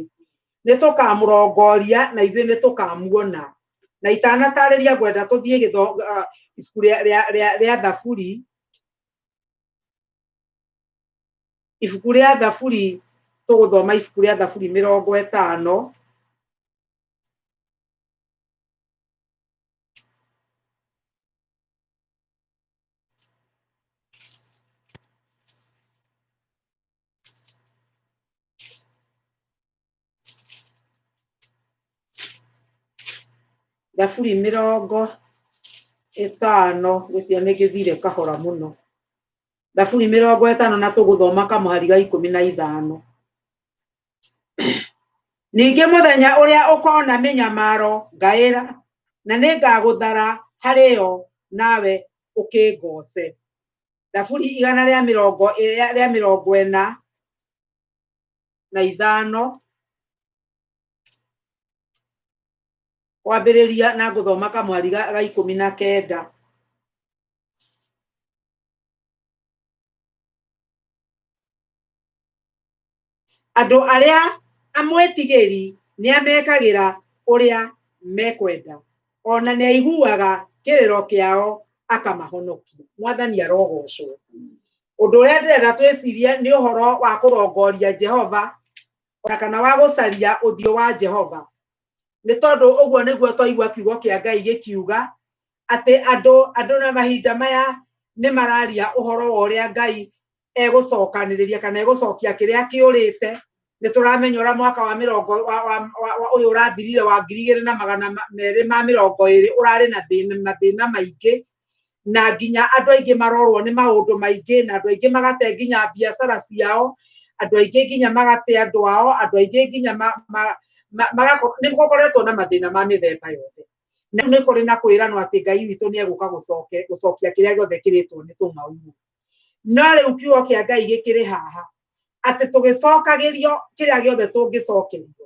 [SPEAKER 4] Nĩ tũkamũrongoria na ithuĩ nĩ tũkamuona. Na itanatarĩria ngwenda tũthiĩ ibuku rĩa Thaburi, ibuku rĩa Thaburi, tũgũthoma ibuku rĩa Thaburi 50. Thaburi 50, ngwĩciria nĩ ngĩthire kahora mũno. Thaburi 50 na tũgũthoma kamũhari ga 15. Ningĩ mũthenya ũrĩa ũkona mĩnyamaro ngaĩra, na nĩngagũthara harĩ yo, nawe ũkĩngooce. Thaburi 145 kwambĩrĩria na ngũthoma kamũhari ga 19. Andũ arĩa amwĩtigĩri nĩamekagĩra ũrĩa mekwenda, ona nĩaiguaga kĩrĩro kĩao akamahonokia. Mwathani arogocwo. Ũndũ ũrĩa ndĩrenda twĩcirie nĩ ũhoro wa kũrongoria Jehova, ona kana wa gũcaria ũthiũ wa Jehova. Nĩ tondũ ũguo nĩguo twaigua kiugo kĩa Ngai gĩkiuga atĩ andũ na mahinda maya nĩ mararia ũhoro wa ũrĩa Ngai egũcokanĩrĩria kana egũcokia kĩrĩa kĩũrĩte. Nĩ tũramenya ũrĩa mwaka wa mĩrongo ũyũ ũrathirire wa 2020 ũrarĩ na mathĩna maingĩ, na nginya andũ aingĩ marorwo nĩ maũndũ maingĩ, na andũ aingĩ magate nginya biacara ciao, andũ aingĩ nginya magate andũ ao, andũ aingĩ nginya nĩ gũkoretwo na mathĩna ma mĩthemba yothe. Na nĩ kũrĩ na kwĩranwo atĩ Ngai witũ nĩ egũka gũcokia kĩrĩa gĩothe kĩrĩtwo nĩ tũng'aurũ. No rĩu kiugo kĩa Ngai gĩkĩrĩ haha atĩ tũgĩcokagĩrio kĩrĩa gĩothe tũngĩcokerio.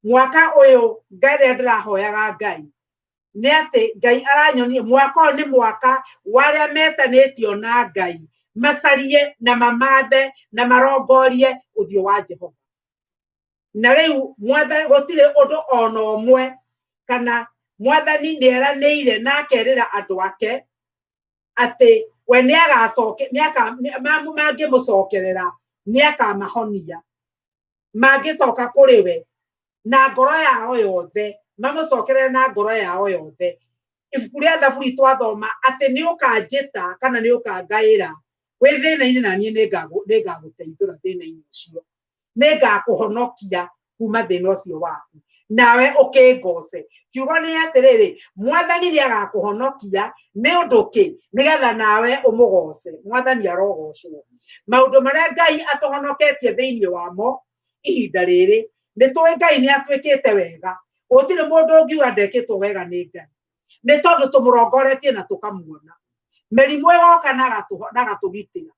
[SPEAKER 4] Mwaka ũyũ Ngai rĩrĩa ndĩrahoyaga Ngai nĩ atĩ Ngai aranyonia mwaka ũyũ nĩ mwaka wa arĩa metanĩtio na Ngai macarie na mamathe na marongorie ũthiũ wa Jehova. Na rĩu Mwathani gũtirĩ ũndũ ona ũmwe, kana Mwathani nĩ eranĩire na akerĩra andũ ake atĩ we mangĩmũcokerera nĩ akamahonia, mangĩcoka kũrĩ we na ngoro yao yothe, mamũcokerere na ngoro yao yothe. Ibuku rĩa Thaburi twathoma atĩ nĩ ũkanjĩta kana nĩ ũkangaĩra wĩ thĩna-inĩ, na niĩ nĩngagũteithũra thĩna-inĩ ũcio. Nĩ ngakũhonokia kuma thĩna ũcio waku, nawe ũkĩngoce. Kiugo nĩ atĩrĩrĩ, mwathani nĩ agakũhonokia nĩ ũndũ kĩ? Nĩgetha nawe ũmũgoce. Mwathani arogocwo. Maũndũ marĩa Ngai atũhonoketie thĩinĩ wamo ihinda rĩrĩ, nĩ tũĩ Ngai nĩ atwĩkĩte wega. Gũtirĩ mũndũ ũngiuga ndekĩtwo wega nĩ Ngai, nĩ tondũ tũmũrongoretie na tũkamuona. Mĩrimũ ĩgoka na agatũgitĩra,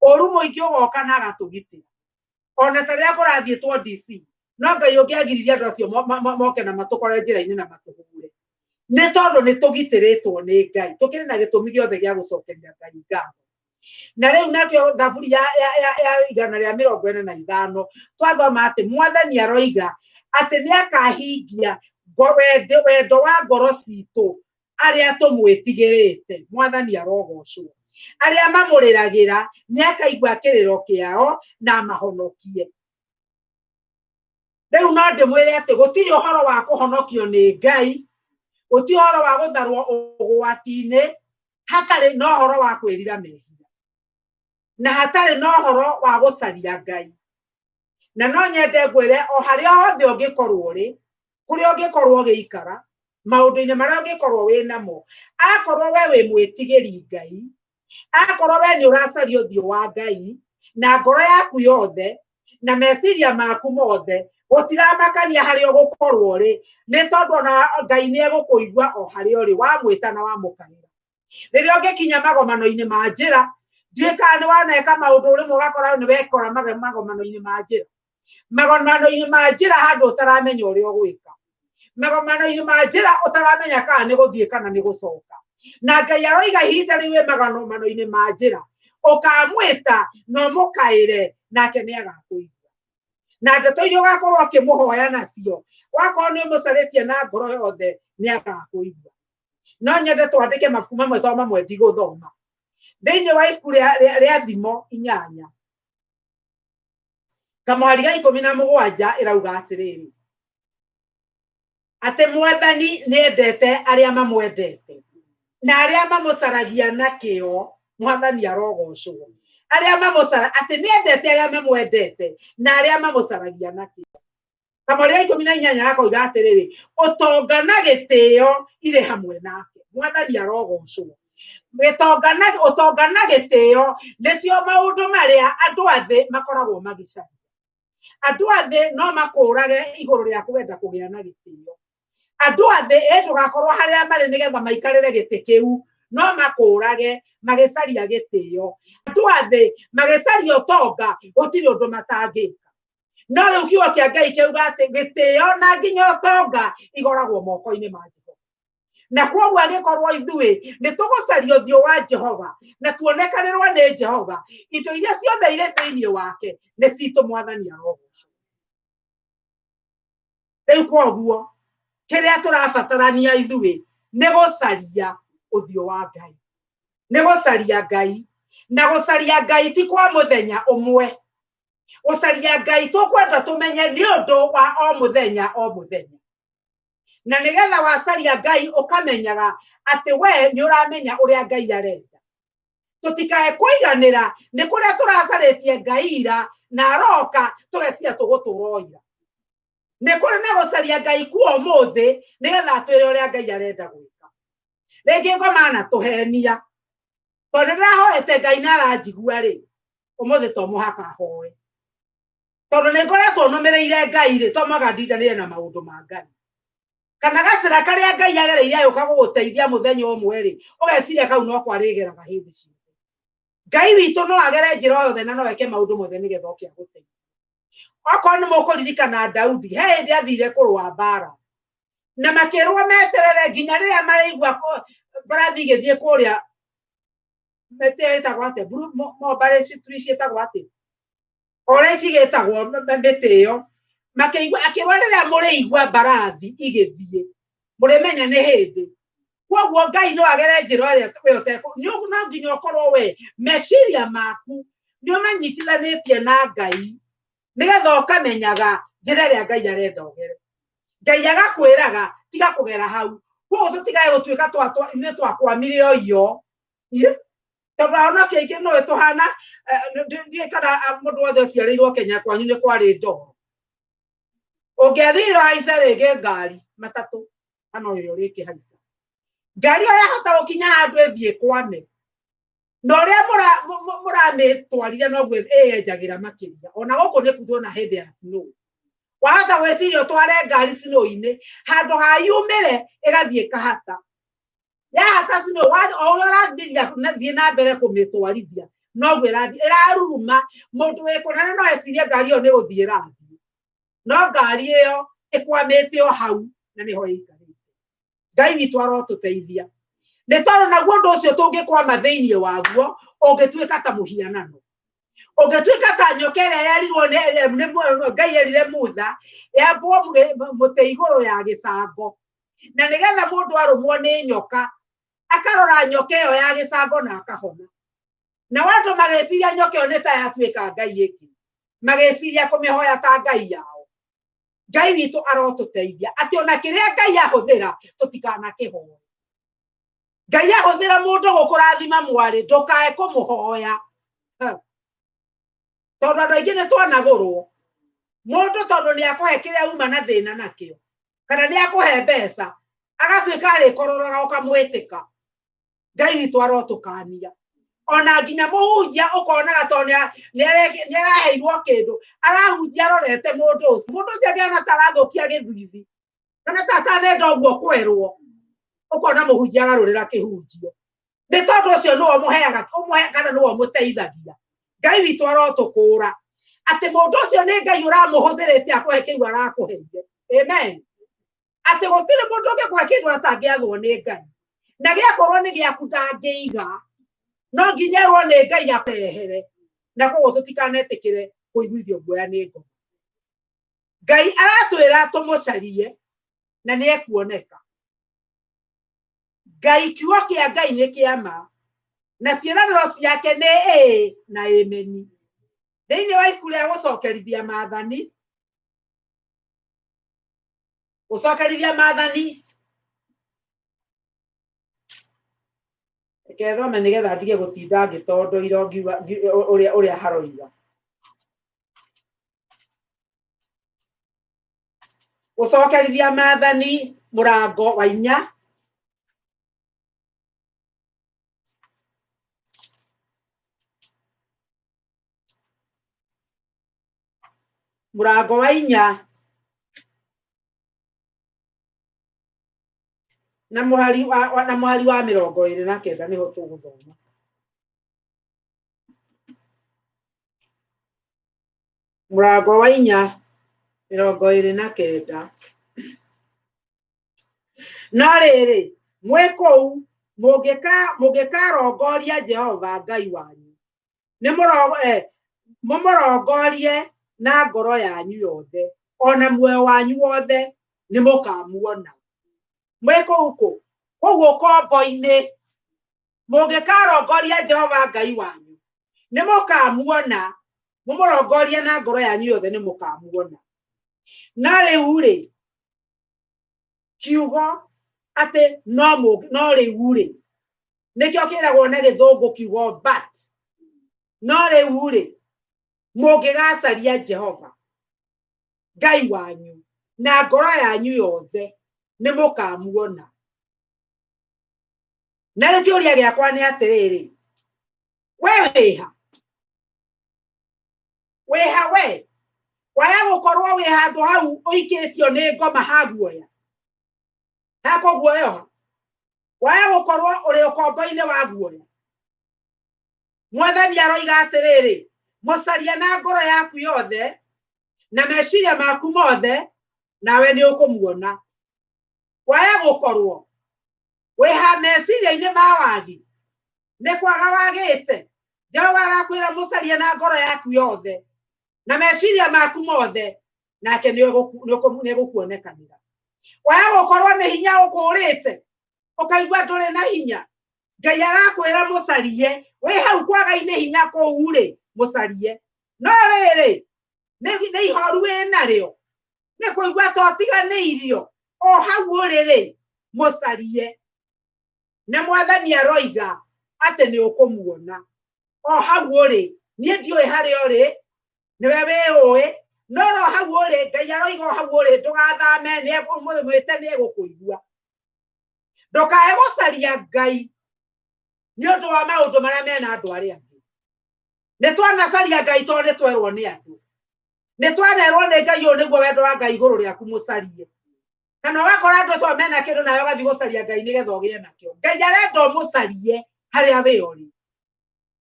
[SPEAKER 4] ũru mũingĩ ũgoka na agatũgitĩra. Ona ta rĩrĩa kũrathiĩtwo DC, no Ngai ũngĩagiririe andũ acio moke na matũkore njĩra-inĩ na matũhure, nĩ tondũ nĩ tũgitĩrĩtwo nĩ Ngai. Tũkĩrĩ na gĩtũmi gĩothe gĩa gũcokeria Ngai ngatho. Na rĩu nakĩo thaburi ya 145 twathoma atĩ mwathani aroiga atĩ nĩ akahingia wendo wa ngoro citũ arĩa tũmwĩtigĩrĩte. Mwathani arogocwo. Arĩa mamũrĩragĩra nĩ akaigua kĩrĩro kĩao na amahonokie. Rĩu no ndĩmwĩre atĩ gũtirĩ ũhoro wa kũhonokio nĩ Ngai, gũtirĩ ũhoro wa gũtharwo ũgwati-inĩ hatarĩ na ũhoro wa kwĩrira mehia, na hatarĩ na ũhoro wa gũcaria Ngai. Na no nyende ngwĩre o harĩa hothe ũngĩkorwo ũrĩ, kũrĩa ũngĩkorwo ũgĩikara, maũndũ-inĩ marĩa ũngĩkorwo wĩ namo, akorwo we wĩ mwĩtigĩri Ngai, akorwo we nĩ ũracaria ũthiũ wa Ngai na ngoro yaku yothe na meciria maku mothe, gũtiramakania harĩa ũgũkorwo ũrĩ, nĩ tondũ ona Ngai nĩ egũkũigua o harĩa ũrĩ wamwĩta na wamũkaĩra. Rĩrĩa ũngĩkinya magomano-inĩ ma njĩra, ndiũĩ kana nĩ waneka maũndũ rĩmwe ũgakora nĩ wekora magomano-inĩ ma njĩra, magomano-inĩ ma njĩra handũ ũtaramenya ũrĩa ũgwĩka, magomano-inĩ ma njĩra ũtaramenya kana nĩ gũthiĩ kana nĩ gũcoka. Na Ngai aroiga ihinda rĩu wĩ magomano-inĩ ma njĩra, ũkamwĩta na ũmũkaĩre, nake nĩ agakũigua. Na ndeto iria ũgakorwo ũkĩmũhoya nacio, wakorwo nĩ ũmũcarĩtie na ngoro yothe, nĩ agakũigua. No nyende twandĩke mabuku mamwe tondũ mamwe ndigũthoma. Thĩinĩ wa ibuku rĩa Thimo 8 kamũhari ga 17 ĩrauga atĩrĩrĩ, atĩ mwathani nĩ endete arĩa mamwendete na arĩa mamũcaragia na kĩo. Mwathani arogocwo. Arĩa mamũcara, atĩ nĩ endete arĩa mamwendete na arĩa mamũcaragia na kĩo. Kamũhari ga 18 gakoiga atĩrĩrĩ, ũtonga na gĩtĩo irĩ hamwe nake. Mwathani arogocwo. Gĩtonga na ũtonga na gĩtĩo nĩcio maũndũ marĩa andũ a thĩ makoragwo magĩcaria. Andũ a thĩ no makũrage igũrũ rĩa kwenda kũgĩa na gĩtĩo. Andũ a thĩ ĩ ndũgakorwo harĩa marĩ nĩgetha maikarĩre gĩtĩ kĩu, no makũrage magĩcaria gĩtĩo. Andũ a thĩ magĩcaria ũtonga, gũtirĩ ũndũ matangĩka. No rĩu kiugo kĩa Ngai kĩauga atĩ gĩtĩo na nginya ũtonga igoragwo moko-inĩ ma Jehova. Na kwoguo angĩkorwo ithuĩ nĩ tũgũcaria ũthiũ wa Jehova na tuonekanĩrwo nĩ Jehova, indo iria ciothe irĩ thĩinĩ wake nĩ citũ. Mwathani arogocwo. Rĩu kwoguo kĩrĩa tũrabatarania ithuĩ nĩ gũcaria ũthiũ wa Ngai, nĩ gũcaria Ngai. Na gũcaria Ngai ti kwa mũthenya ũmwe. Gũcaria Ngai tũkwenda tũmenye nĩ ũndũ wa o mũthenya o mũthenya. Na nĩgetha wacaria Ngai ũkamenyaga atĩ we nĩ ũramenya ũrĩa Ngai arenda. Tũtikae kũiganĩra nĩ kũrĩa tũracarĩtie Ngai ira na aroka tũgecia tũgũtũra o ira. Nĩ kũrĩ na gũcaria Ngai kuo ũmũthĩ nĩgetha atwĩre ũrĩa Ngai arenda gwĩka. Rĩngĩ ngoma anatũhenia, tondũ ndĩrahoete Ngai na aranjigua rĩ, ũmũthĩ to mũhaka hoe, tondũ nĩ ngoretwo nũmĩrĩire Ngai rĩ, to mũhaka ndindanĩre na maũndũ ma Ngai. Kana gacĩra karĩa Ngai agereire agĩũka gũgũteithia mũthenya ũmwe rĩ, ũgeciria kau no kwarĩgeraga hĩndĩ ciothe. Ngai witũ no agere njĩra o yothe na no eke maũndũ mothe nĩgetha oke agũteithie. Okorwo nĩ mũkũririkana Daudi, he hĩndĩ athire kũrũa mbara na makĩrwo meterere nginya rĩrĩa marĩigua mbarathi igĩthiĩ kũrĩa mĩtĩ ĩyo ĩtagwo atĩa, mbarĩ ciĩtagwo atĩa, ũrĩa cigĩtagwo mĩtĩ ĩyo, makĩigua, akĩrwo rĩrĩa mũrĩigua mbarathi igĩthiĩ mũrĩmenya nĩ hĩndĩ. Kwoguo Ngai no agere njĩra ĩrĩa we ũtekũ, no nginya ũkorwo we meciria maku nĩ ũmanyitithanĩtie na Ngai, nĩgetha ũkamenyaga njĩra ĩrĩa Ngai arenda ũgere. Ngai agakwĩraga tiga kũgera hau. Kwoguo tũtigae gũtuĩka ithuĩ twakwamire o iyo. Tondũ ahonokia aingĩ no tũhana ndiũĩ kana mũndũ wothe ũciarĩirwo Kenya kwanyu nĩ kwarĩ ndoro. Ũngĩathire haica rĩngĩ ngari matatũ kana ĩrĩa ũrĩkĩhaica. Ngari ĩyo yahota gũkinya handũ ĩthiĩ kwame. Na ũrĩa mũramĩtwarire noguo ĩyenjagĩra makĩria. Ona gũkũ nĩ kuthwo na hĩndĩ ya snow. Wahota gwĩciria ũtware ngari snow-inĩ handũ ha yumĩre ĩgathiĩ ĩkahata. Yahata snow o ũrĩa ũrathiĩ na mbere kũmĩtwarithia noguo ĩrathiĩ ĩraruruma. Mũndũ wĩ kũnene no ecirie ngari ĩyo nĩ gũthiĩ ĩrathiĩ, no ngari ĩyo ĩkwamĩte o hau na nĩho ĩikarĩte. Ngai witũ arotũteithia nĩ tondũ naguo ũndũ ũcio tũngĩkwama thĩinĩ waguo ũngĩtuĩka ta mũhianano, ũngĩtuĩka ta nyoka ĩrĩa yerirwo nĩ Ngai erire Mutha yambwo mũtĩ igũrũ ya gĩcango, na nĩgetha mũndũ arũmwo nĩ nyoka akarora nyoka ĩyo ya gĩcango na akahona. Nao andũ magĩciria nyoka ĩyo nĩ ta yatuĩka ngai ĩngĩ, magĩciria kũmĩhoya ta ngai yao. Ngai witũ arotũteithia atĩ ona kĩrĩa Ngai ahũthĩra tũtikanakĩhoe. Ngai ahũthĩra mũndũ gũkũrathima mwarĩ ndũkae kũmũhoya, tondũ andũ aingĩ nĩ twanagũrwo mũndũ tondũ nĩ akũhe kĩrĩa uma na thĩna nakĩo, kana nĩ akũhe mbeca agatuĩka arĩkororoga ũkamwĩtĩka. Ngai witũ arotũkania. Ona nginya mũhunjia ũkonaga tondũ nĩ araheirwo kĩndũ arahunjia arorete mũndũ ũcio, mũndũ ũcio angĩona ta arathũkia gĩthithi kana ta atanenda ũguo kwerwo, ũkona mũhunjia agarũrĩra kĩhunjio nĩ tondũ ũcio nĩwe ũmũheaga ũmũhe kana nĩwe ũmũteithagia. Ngai witũ arotũkũra atĩ mũndũ ũcio nĩ Ngai ũramũhũthĩrĩte akũhe kĩu arakũheire. Amen. Atĩ gũtirĩ mũndũ ũngĩkũhe kĩndũ atangĩathwo nĩ Ngai, na gĩakorwo nĩ gĩaku ndangĩiga, no nginya erwo nĩ Ngai akũrehere. Na koguo tũtikanetĩkĩre kũiguithio guoya nĩ ngoma. Ngai aratwĩra tũmũcarie na nĩ ekuoneka. Ngai, kiugo kĩa Ngai nĩ kĩa ma na ciĩranĩro ciake nĩ ĩĩ na ĩmeni. Thĩinĩ wa ibuku rĩa gũcokerithia maathani, gũcokerithia maathani, reke thome nĩgetha ndige gũtinda ngĩtondoira ngiuga ũrĩa ũrĩa haroiga. Gũcokerithia maathani mũrango wa 4 mũrango wa 4 na mũhari wa na mũhari wa 29 nĩho tũgũthoma. Mũrango wa 4 29. No rĩrĩ, mwĩ kũu mũngĩkarongoria Jehova Ngai wanyu, nĩ mũmũrongorie na ngoro yanyu yothe ona muoyo wanyu wothe, nĩ mũkamuona. Mwĩ kũu kũ? Kũu ũkombo-inĩ. Mũngĩkarongoria Jehova Ngai wanyu, nĩ mũkamuona. Mũmũrongorie na ngoro yanyu yothe, nĩ mũkamuona. No rĩu rĩ, kiugo atĩ no no rĩu rĩ, nĩkĩo kĩragwo na gĩthũngũ kiugo but. No rĩu rĩ, mũngĩgacaria Jehova Ngai wanyu na ngoro yanyu yothe, nĩ mũkamuona. Na rĩu kĩũria gĩakwa nĩ atĩrĩrĩ, we wĩha? Wĩha we? Waya gũkorwo wĩ handũ hau ũikĩtio nĩ ngoma ha guoya, hakũguoyoha. Waya gũkorwo ũrĩ ũkombo-inĩ wa guoya. Mwathani aroiga atĩrĩrĩ, mũcaria na ngoro yaku yothe na meciria maku mothe, nawe nĩ ũkũmuona. Waya gũkorwo wĩha meciria-inĩ ma wagi, nĩ kwaga wagĩte. Jehova arakwĩra mũcarie na ngoro yaku yothe na meciria maku mothe, nake nĩ egũkuonekanĩra. Waya gũkorwo nĩ hinya ũkũrĩte, ũkaigua ndũrĩ na hinya, Ngai arakwĩra mũcarie. Wĩ hau kwaga-inĩ hinya kũu rĩ, mũcarie. No rĩrĩ, nĩ ihoru wĩ narĩo, nĩ kũigua ta ũtiganĩirio, o hau ũrĩ rĩ, mũcarie. Na Mwathani aroiga atĩ nĩ ũkũmuona o hau ũrĩ. Niĩ ndiũĩ harĩa ũrĩ, nĩwe wĩũĩ, no ro hau ũrĩ Ngai aroiga o hau ũrĩ ndũgathame, nĩekũmwĩte, nĩegũkũigua. Ndũkae gũcaria Ngai nĩ ũndũ wa maũndũ marĩa mena andũ arĩa angĩ. Nĩ twanacaria Ngai tondũ nĩ twerwo nĩ andũ, nĩ twanerwo nĩ Ngai ũyũ nĩguo wendo wa Ngai igũrũ rĩaku mũcarie. Kana ũgakora andũ to mena kĩndũ nawe ũgathiĩ gũcaria Ngai nĩgetha ũgĩe nakĩo. Ngai arenda ũmũcarie harĩa wĩ ũrĩ,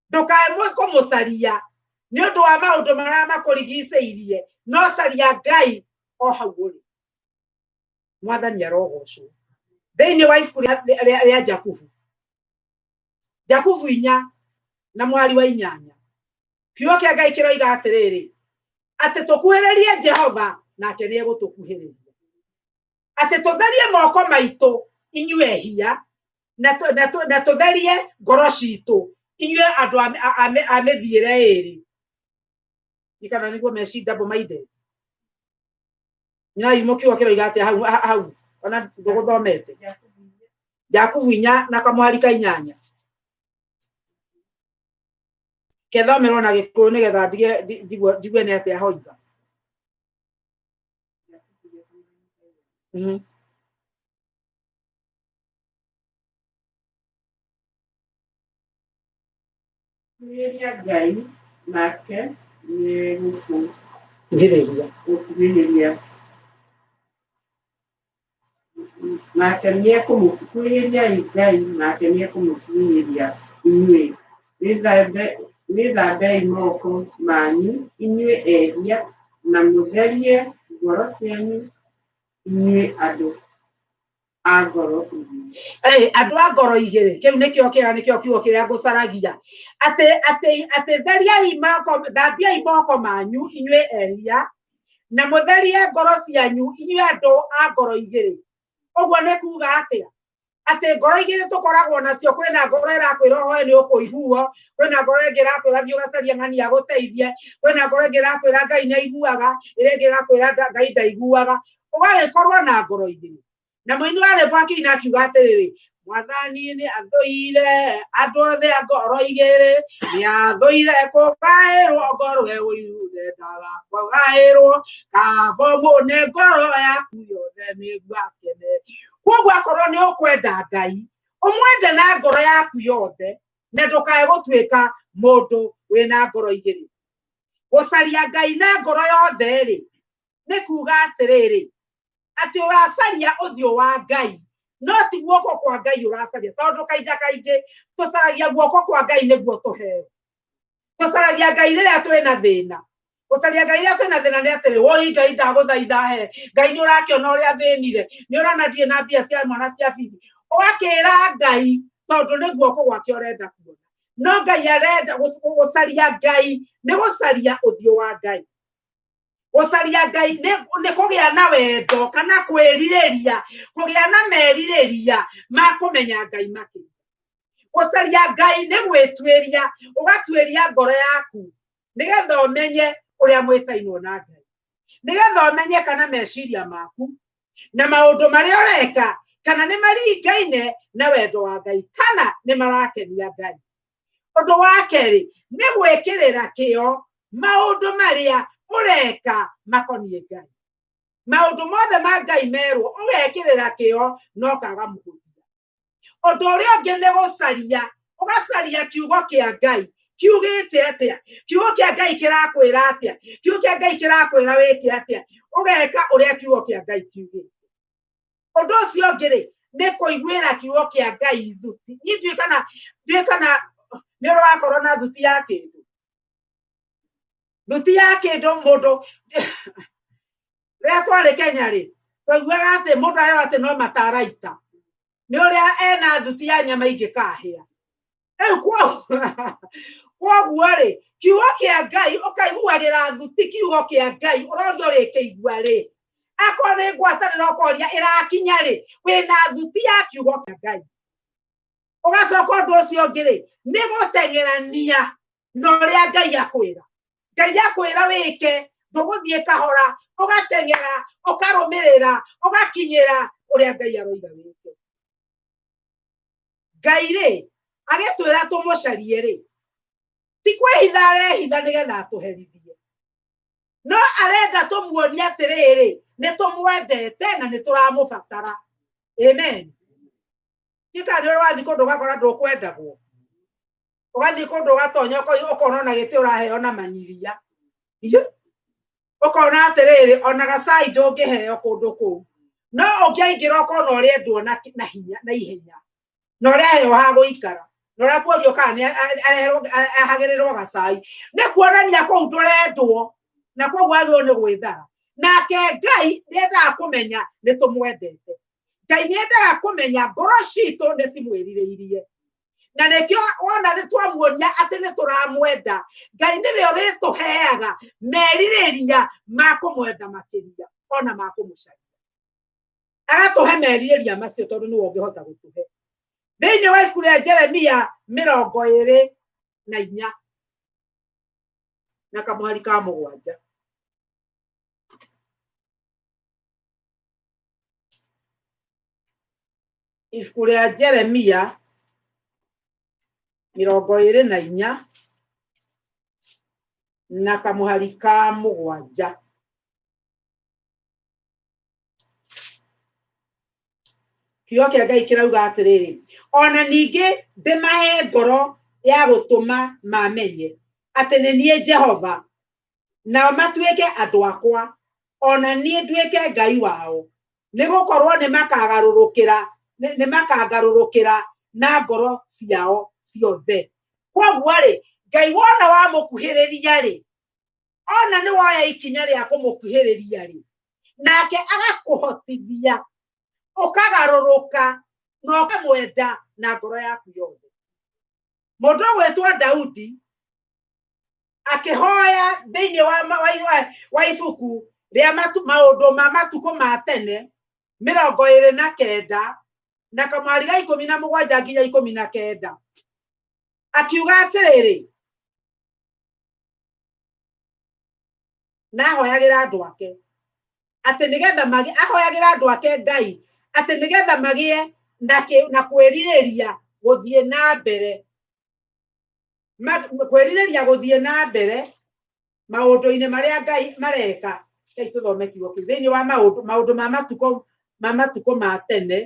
[SPEAKER 4] ndũkae kũmũcaria nĩ ũndũ wa maũndũ marĩa makũrigicĩirie, no caria Ngai o hau ũrĩ. Mwathani arogocwo. Thĩinĩ wa ibuku rĩa Jakubu, Jakubu 4 na mwari wa 8, kiugo kĩa Ngai kĩroiga atĩrĩrĩ, atĩ tũkuhĩrĩrie Jehova nake nĩ egũtũkuhĩrĩria, atĩ tũtherie moko maitũ inyuĩ ehia, na tũtherie ngoro citũ inyuĩ andũ a mĩthiĩre ĩrĩ. Nĩ kana nĩguo meci double minded. Nyina yumo kiugo kĩroiga atĩa hau hau ona ndũgũthomete? Jakubu 4 na kamwari ka 8. Kethomerwo na Gĩkũyũ nĩgetha ndige njigue nĩ atĩa hoiga.
[SPEAKER 5] Kuhĩrĩria Ngai nake
[SPEAKER 4] nĩegũkuhĩrĩria.
[SPEAKER 5] Gũkuhĩrĩria nake nĩekũmũkuhĩrĩriai Ngai nake nĩekũmũkuhĩrĩria inyuĩ. Wĩthambei moko manyu inyuĩ ehia, na mũtherie ngoro cianyu inyuĩ andũ a ngoro igĩrĩ.
[SPEAKER 4] Andũ a ngoro igĩrĩ, kĩu nĩkĩo kĩega, nĩkĩo kiugo kĩrĩa ngũcaragia. Atĩ atĩ atĩ theriai moko, thambiai moko manyu inyuĩ ehia, na mũtherie ngoro cianyu inyuĩ andũ a ngoro igĩrĩ. Ũguo nĩ kuga atĩa? Atĩ ngoro igĩrĩ tũkoragwo nacio, kwĩna ngoro ĩrakwĩra ũhoe nĩ ũkũiguo, kwĩna ngoro ĩngĩ ĩrakwĩra thiĩ ũgacarie ng'ani agũteithie, kwĩna ngoro ĩngĩ ĩrakwĩra Ngai nĩ aiguaga, ĩrĩa ĩngĩ ĩgakwĩra Ngai ndaiguaga. Ũgagĩkorwo na ngoro igĩrĩ. Na mũini wa rwĩmbo akĩina akiuga atĩrĩrĩ, Mwathani nĩ athũire andũ othe a ngoro igĩrĩ, nĩ athũire kũgaĩrwo ngoro we ũiru ndendaga kũgaĩrwo, kaba ũmũne ngoro yaku yothe nĩguo akene. Koguo akorwo nĩ ũkwenda Ngai, ũmwende na ngoro yaku yothe, na ndũkae gũtuĩka mũndũ wĩna ngoro igĩrĩ. Gũcaria Ngai na ngoro yothe rĩ, nĩ kuga atĩrĩrĩ, atĩ ũracaria ũthiũ wa Ngai, no ti guoko kwa Ngai ũracaria, tondũ kahinda kaingĩ tũcaragia guoko kwa Ngai nĩguo tũheo. Tũcaragia Ngai rĩrĩa twĩna thĩna. Gũcaria Ngai rĩrĩa twĩna thĩna nĩ atĩrĩ, woi Ngai ndagũthaitha he, Ngai nĩ ũrakĩona ũrĩa thĩnire, nĩ ũrona ndirĩ na mbia cia mwana cia bithi. Ũgakĩra Ngai tondũ nĩ guoko gwake ũrenda kuona. No Ngai arenda gũcaria Ngai nĩ gũcaria ũthiũ wa Ngai. Gũcaria Ngai nĩ kũgĩa na wendo kana kwĩrirĩria, kũgĩa na merirĩria ma kũmenya Ngai makĩria. Gũcaria Ngai nĩ gwĩtuĩria, ũgatuĩria ngoro yaku nĩgetha ũmenye ũrĩa mwĩtainwo na Ngai, nĩgetha ũmenye kana meciria maku na maũndũ marĩa ũreka kana nĩ maringaine na wendo wa Ngai kana nĩ marakenia Ngai. Ũndũ wa kerĩ nĩ gwĩkĩrĩra kĩo maũndũ marĩa ũreka makoniĩ Ngai. Maũndũ mothe ma Ngai merwo ũgekĩrĩra kĩo no kaga mũhũthia. Ũndũ ũrĩa ũngĩ nĩ gũcaria, ũgacaria kiugo kĩa Ngai kiugĩte atĩa, kiugo kĩa Ngai kĩrakwĩra atĩa, kiugo kĩa Ngai kĩrakwĩra wĩke atĩa, ũgeka ũrĩa kiugo kĩa Ngai kiugĩte. Ũndũ ũcio ũngĩ rĩ, nĩ kũiguĩra kiugo kĩa Ngai thuti. Niĩ ndiũĩ kana, ndiũĩ kana nĩ ũrĩ wakorwo na thuti ya kĩndũ. Thuti ya kĩndũ mũndũ rĩrĩa twarĩ Kenya rĩ, twaiguaga atĩ mũndũ arerwo atĩ no mataraita nĩ ũrĩa ena thuti ya nyama ingĩkahĩa. Rĩu kwoguo rĩ, kiugo kĩa Ngai ũkaiguagĩra thuti kiugo kĩa Ngai ũroria ũrĩkĩigua rĩ, akorwo nĩ ngwatanĩro ũkoria ĩrakinya rĩ, wĩna thuti ya kiugo kĩa Ngai. Ũgacoka ũndũ ũcio ũngĩ rĩ, nĩ gũteng'erania na ũrĩa Ngai akwĩra. Ngai akwĩra wĩke, ndũgũthiĩ kahora, ũgateng'era, ũkarũmĩrĩra, ũgakinyĩra ũrĩa Ngai aroiga wĩke. Ngai rĩ, Agĩtwĩra tũmũcarie rĩ, ti kwĩhitha arehitha nĩgetha atũherithie, no arenda tũmuonie atĩrĩrĩ, nĩ tũmwendete na nĩ tũramũbatara. Amen. Tika nĩ ũrathiĩ kũndũ ũgakora ndũkwendagwo, ũgathiĩ kũndũ ũgatonya ũkona ona gĩtĩ ũraheo na manyiria, ũkona atĩrĩrĩ, ona gacai ndũngĩheo kũndũ kũu, no ũngĩaingĩra ũkona ũrendwo na hinya na ihenya, na ũraheo ha gũikara, na ũrakuorio kana nĩ ahagĩrĩrwo gacai, nĩ kuonania kũu ndũrendwo, na kwoguo wagĩrĩirwo nĩ gwĩthara. Nake Ngai nĩendaga kũmenya nĩ tũmwendete. Ngai nĩendaga kũmenya ngoro citũ nĩ cimwĩrirĩirie, na nĩkĩo wona nĩ twamuonia atĩ nĩ tũramwenda. Ngai nĩwe ũrĩtũheaga merirĩria ma kũmwenda makĩria, ona ma kũmũcaria. Agatũhe merirĩria macio tondũ nĩwe ũngĩhota gũtũhe. Thĩinĩ wa ibuku rĩa Jeremia 24 na kamũhari ka 7. Ibuku rĩa Jeremia 24 na kamũhari ka 7. Kiugo kĩa Ngai kĩrauga atĩrĩrĩ, ona ningĩ ndĩmahe ngoro ya gũtũma mamenye atĩ nĩ niĩ Jehova, nao matuĩke andũ akwa, ona niĩ nduĩke Ngai wao, nĩ gũkorwo nĩ makagarũrũkĩra na ngoro ciao ciothe. Kwoguo rĩ, Ngai wona wamũkuhĩrĩria rĩ, ona nĩ woya ikinya rĩa kũmũkuhĩrĩria rĩ, nake agakũhotithia ũkagarũrũka na ũkamwenda na ngoro yaku yothe. Mũndũ ũgwĩtwo Daudi akĩhoya thĩinĩ wa ibuku rĩa maũndũ ma matukũ ma tene 29 na kamwari ga 17 nginya 19, akiuga atĩrĩrĩ, na ahoyagĩra andũ ake atĩ nĩgetha magĩe, ahoyagĩra andũ ake Ngai atĩ nĩgetha magĩe na kwĩrirĩria gũthiĩ na mbere, kwĩrirĩria gũthiĩ na mbere maũndũ-inĩ marĩa Ngai mareka. Ngai tũthome kiugo kĩu thĩinĩ wa maũndũ ma matukũ ma tene.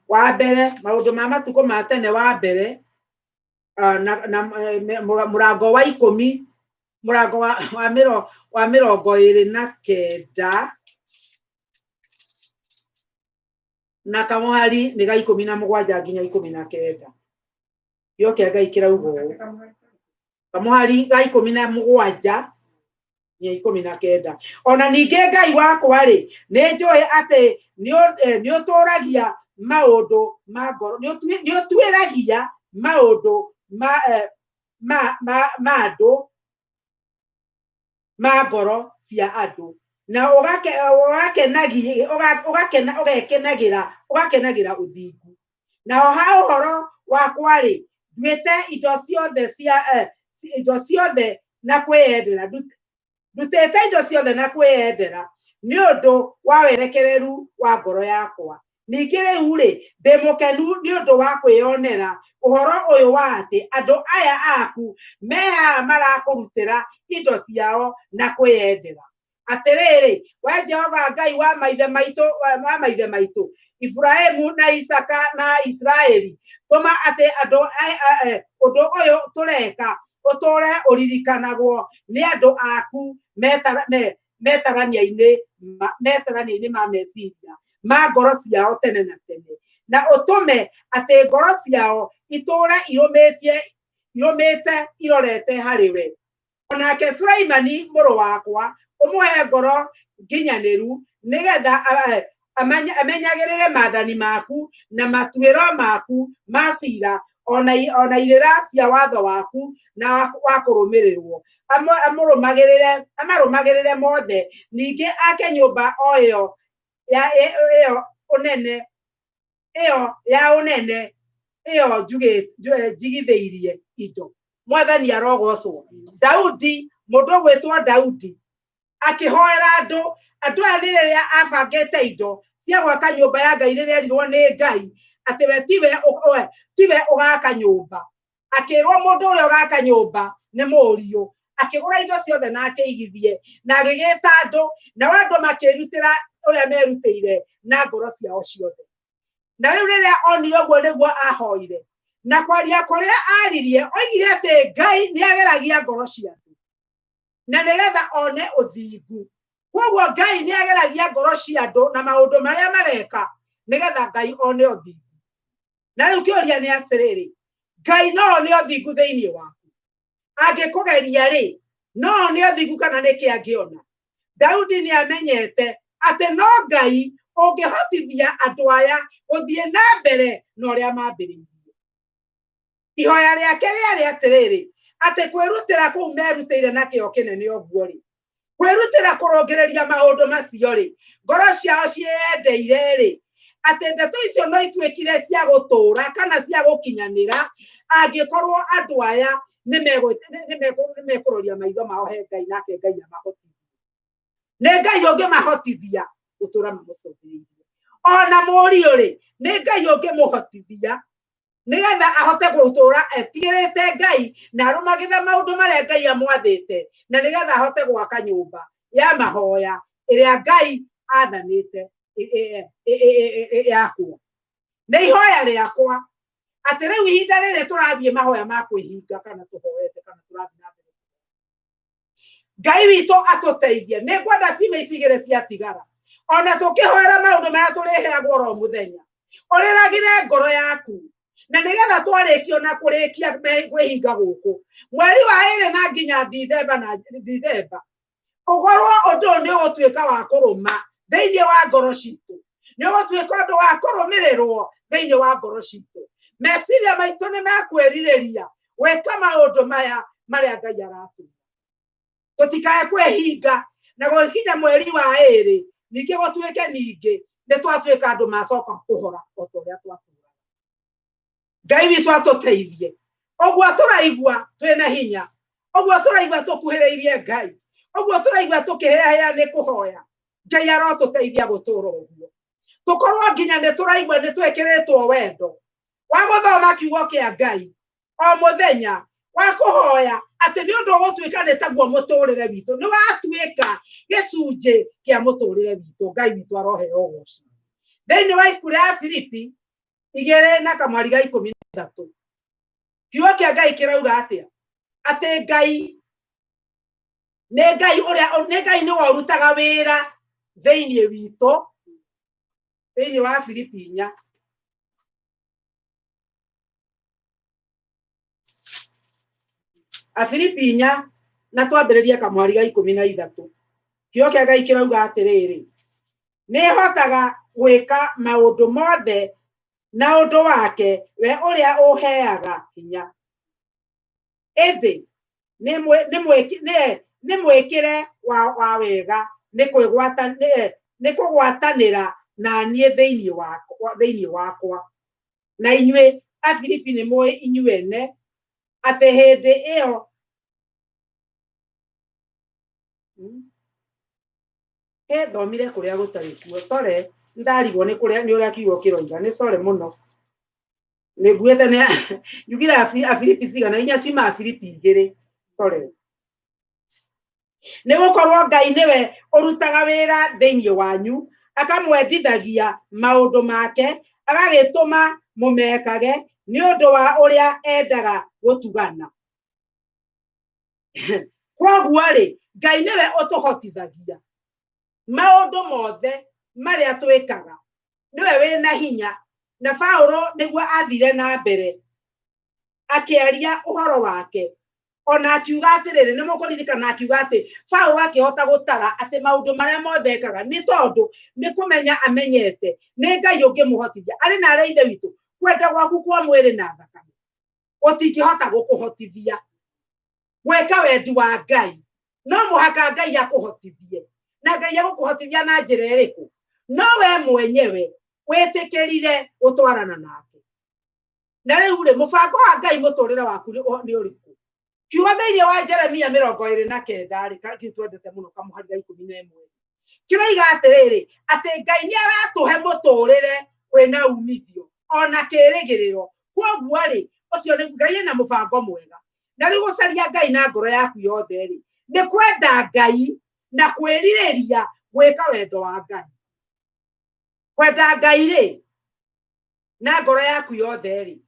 [SPEAKER 4] Wa mbere, maũndũ ma matukũ ma tene wa mbere, na mũrango wa 10, mũrango wa 29 na kamũhari nĩ ga 17 nginya 19. Kiugo kĩa Ngai kĩrauga ũũ, kamũhari ga 17 nginya 19. Ona ningĩ Ngai wakwa rĩ, nĩ njũĩ atĩ nĩ ũtũragia maũndũ ma ngoro, nĩ ũtuĩragia maũndũ ma andũ, ma ngoro cia andũ, na ũgakenagĩra ũthingu. Naho ha ũhoro wakwa rĩ, nduĩte indo ciothe cia, indo ciothe na kwĩyendera, ndutĩte indo ciothe na kwĩyendera nĩ ũndũ wa werekereru wa ngoro yakwa. Ningĩ rĩu rĩ, ndĩ mũkenu nĩ ũndũ wa kwĩyonera ũhoro ũyũ wa atĩ andũ aya aku me haha marakũrutĩra indo ciao na kwĩyendera. Atĩrĩrĩ, we Jehova Ngai wa maithe maitũ, wa maithe maitũ Iburahĩmu na Isaka na Isiraeli, tũma atĩ andũ ũndũ ũyũ tũreka ũtũre ũririkanagwo nĩ andũ aku metarania-inĩ ma meciria ma ngoro ciao tene na tene, na ũtũme atĩ ngoro ciao itũre irũmĩte irorete harĩ we. Onake Sulaimani mũrũ wakwa ũmũhe ngoro nginyanĩru, nĩgetha amenyagĩrĩre maathani maku na matuĩro maku ma ciira, ona irĩra cia watho waku na wa kũrũmĩrĩrwo, amarũmagĩrĩre mothe. Ningĩ ake nyũmba o ĩyo ya ũnene ĩyo njigithĩirie indo. Mwathani arogocwo. Daudi, mũndũ ũgwĩtwo Daudi, akĩhoera andũ, andũ aya nĩ rĩrĩa abangĩte indo Cia gwaka nyũmba ya Ngai rĩrĩa erirwo nĩ Ngai atĩ we tiwe tiwe ũgaka nyũmba, akĩrwo mũndũ ũrĩa ũgaka nyũmba nĩ mũriũ. Akĩgũra indo ciothe na akĩigithie na agĩgĩta andũ, nao andũ makĩrutĩra ũrĩa merutĩire na ngoro ciao ciothe. Na rĩu rĩrĩa onire ũguo nĩguo ahoire, na kwaria kũrĩa aririe oigire atĩ Ngai nĩ ageragia ngoro cia andũ na nĩgetha one ũthingu. Koguo Ngai nĩ ageragia ngoro cia andũ na maũndũ marĩa mareka nĩgetha Ngai one ũthingu. Na rĩu kĩũria nĩ atĩrĩrĩ, Ngai no one ũthingu thĩinĩ waku? Angĩkũgeria rĩ, no one ũthingu kana nĩkĩ angĩona? Daudi nĩ amenyete atĩ no Ngai ũngĩhotithia andũ aya gũthiĩ na mbere na ũrĩa mambĩrĩirie. Ihoya rĩake rĩarĩ atĩrĩrĩ, atĩ kwĩrutĩra kũu merutĩire na kĩyo kĩnene ũguo rĩ, kwĩrutĩra kũrũngĩrĩria maũndũ macio rĩ, ngoro ciao ciĩyendeire rĩ, atĩ ndeto icio no ituĩkire cia gũtũũra kana cia gũkinyanĩra angĩkorwo andũ aya nĩ mekũroria maitho mao he Ngai, nake Ngai amahotithie. Nĩ Ngai ũngĩmahotithia gũtũũra mamũcũthĩrĩirie. Ona mũriũ rĩ, nĩ Ngai ũngĩmũhotithia nĩgetha ahote gũtũũra etigĩrĩte Ngai na arũmagĩrĩra maũndũ marĩa Ngai amwathĩte, na nĩgetha ahote gwaka nyũmba ya mahoya ĩrĩa Ngai athanĩte yakwo. Nĩ ihoya rĩakwa atĩ rĩu ihinda rĩrĩ tũrathiĩ mahoya ma kwĩhinga kana tũhoete kana tũrathiĩ na mbere, Ngai witũ atũteithie. Nĩ ngwenda ciumia ici igĩrĩ ciatigara, ona tũkĩhoera maũndũ marĩa tũrĩheagwo oro mũthenya, ũrĩragĩre ngoro yaku, na nĩgetha twarĩkia na kũrĩkia kwĩhinga gũkũ mweri wa ĩrĩ na nginya Dithemba na Dithemba, ũkorwo ũndũ ũyũ nĩ ũgũtuĩka wa kũrũma thĩinĩ wa ngoro citũ, nĩ ũgũtuĩka ũndũ wa kũrũmĩrĩrwo thĩinĩ wa ngoro citũ. Meciria maitũ nĩ mekwĩrirĩria gwĩka maũndũ maya marĩa Ngai aratwĩra. Tũtikae kwĩhinga na gũgĩkinya mweri wa ĩrĩ ningĩ gũtuĩke ningĩ nĩ twatuĩka andũ macoka kũhora o ta ũrĩa twatũraga. Ngai witũ atũteithie. Ũguo tũraigua twĩna hinya, ũguo tũraigua tũkuhĩrĩirie Ngai, ũguo tũraigua tũkĩhĩahĩa nĩ kũhoya, Ngai arotũteithia gũtũra ũguo, tũkorwo nginya nĩ tũraigua nĩ twĩkĩrĩtwo wendo wa gũthoma kiugo kĩa Ngai o mũthenya, wa kũhoya, atĩ nĩ ũndũ ũgũtuĩka nĩ taguo mũtũrĩre witũ nĩ watuĩka gĩcunjĩ kĩa mũtũrĩre witũ. Ngai witũ aroheo ũgoci. Thĩinĩ wa ibuku rĩa Filipi 2 na kamwari ga 13, kiugo kĩa Ngai kĩrauga atĩa? Atĩ Ngai nĩ Ngai ũrĩa nĩ Ngai nĩwe ũrutaga wĩra thĩinĩ witũ. Thĩinĩ wa Filipi 4, Afilipi 4 na twambĩrĩrie kamwari ga 13, kiugo kĩa Ngai kĩrauga atĩrĩrĩ, nĩ hotaga gwĩka maũndũ mothe na ũndũ wake we ũrĩa ũheaga hinya. Ĩndĩ nĩ mwĩkĩre wa wega nĩ kũgwatanĩra na niĩ thĩinĩ wakwa. Na inyuĩ Afilipi nĩ mũĩ inyuĩ ene atĩ hĩndĩ ĩyo he thomire kũrĩa gũtarĩ kuo. Sorry, ndarigwo nĩ kũrĩa nĩ ũrĩa kiugo kĩroiga. Nĩ sorry mũno, nĩ nguĩte nĩ njugire Afilipi cigana? Inya ciuma Afilipi 2, sorry. Nĩ gũkorwo Ngai nĩwe ũrutaga wĩra thĩinĩ wanyu, akamwendithagia maũndũ make, agagĩtũma mũmekage nĩ ũndũ wa ũrĩa endaga gũtugana. Koguo rĩ, Ngai nĩwe ũtũhotithagia maũndũ mothe marĩa twĩkaga, nĩwe wĩna hinya. Na Paulo nĩguo athire na mbere akĩaria ũhoro wake, ona akiuga atĩrĩrĩ, nĩ mũkũririkana akiuga atĩ Paulo akĩhota gũtara atĩ maũndũ marĩa mothe ekaga nĩ tondũ nĩ kũmenya amenyete nĩ Ngai ũngĩmũhotithia. Arĩ na arĩa ithe witũ, kwenda gwaku kwa mwĩrĩ na thakame gũtingĩhota gũkũhotithia gwĩka wendi wa Ngai. No mũhaka Ngai akũhotithie. Na Ngai agũkũhotithia na njĩra ĩrĩkũ? No we mwenyewe wĩtĩkĩrire gũtwarana nake. Na rĩu rĩ, mũbango wa Ngai mũtũrĩre waku nĩ ũrĩkũ? Kiugo thĩinĩ wa Jeremia 29 rĩ, kĩu twendete mũno, kamũhari ga 11, Kĩroiga atĩrĩrĩ, atĩ Ngai nĩ aratũhe mũtũrĩre wĩna umithio ona kĩrĩgĩrĩro. Kwoguo rĩ, ũcio nĩ Ngai ena mũbango mwega. Na rĩu gũcaria Ngai na ngoro yaku yothe rĩ, nĩ kwenda Ngai na kwĩrirĩria gwĩka wendo wa Ngai. Kwenda Ngai rĩ, na ngoro yaku yothe rĩ,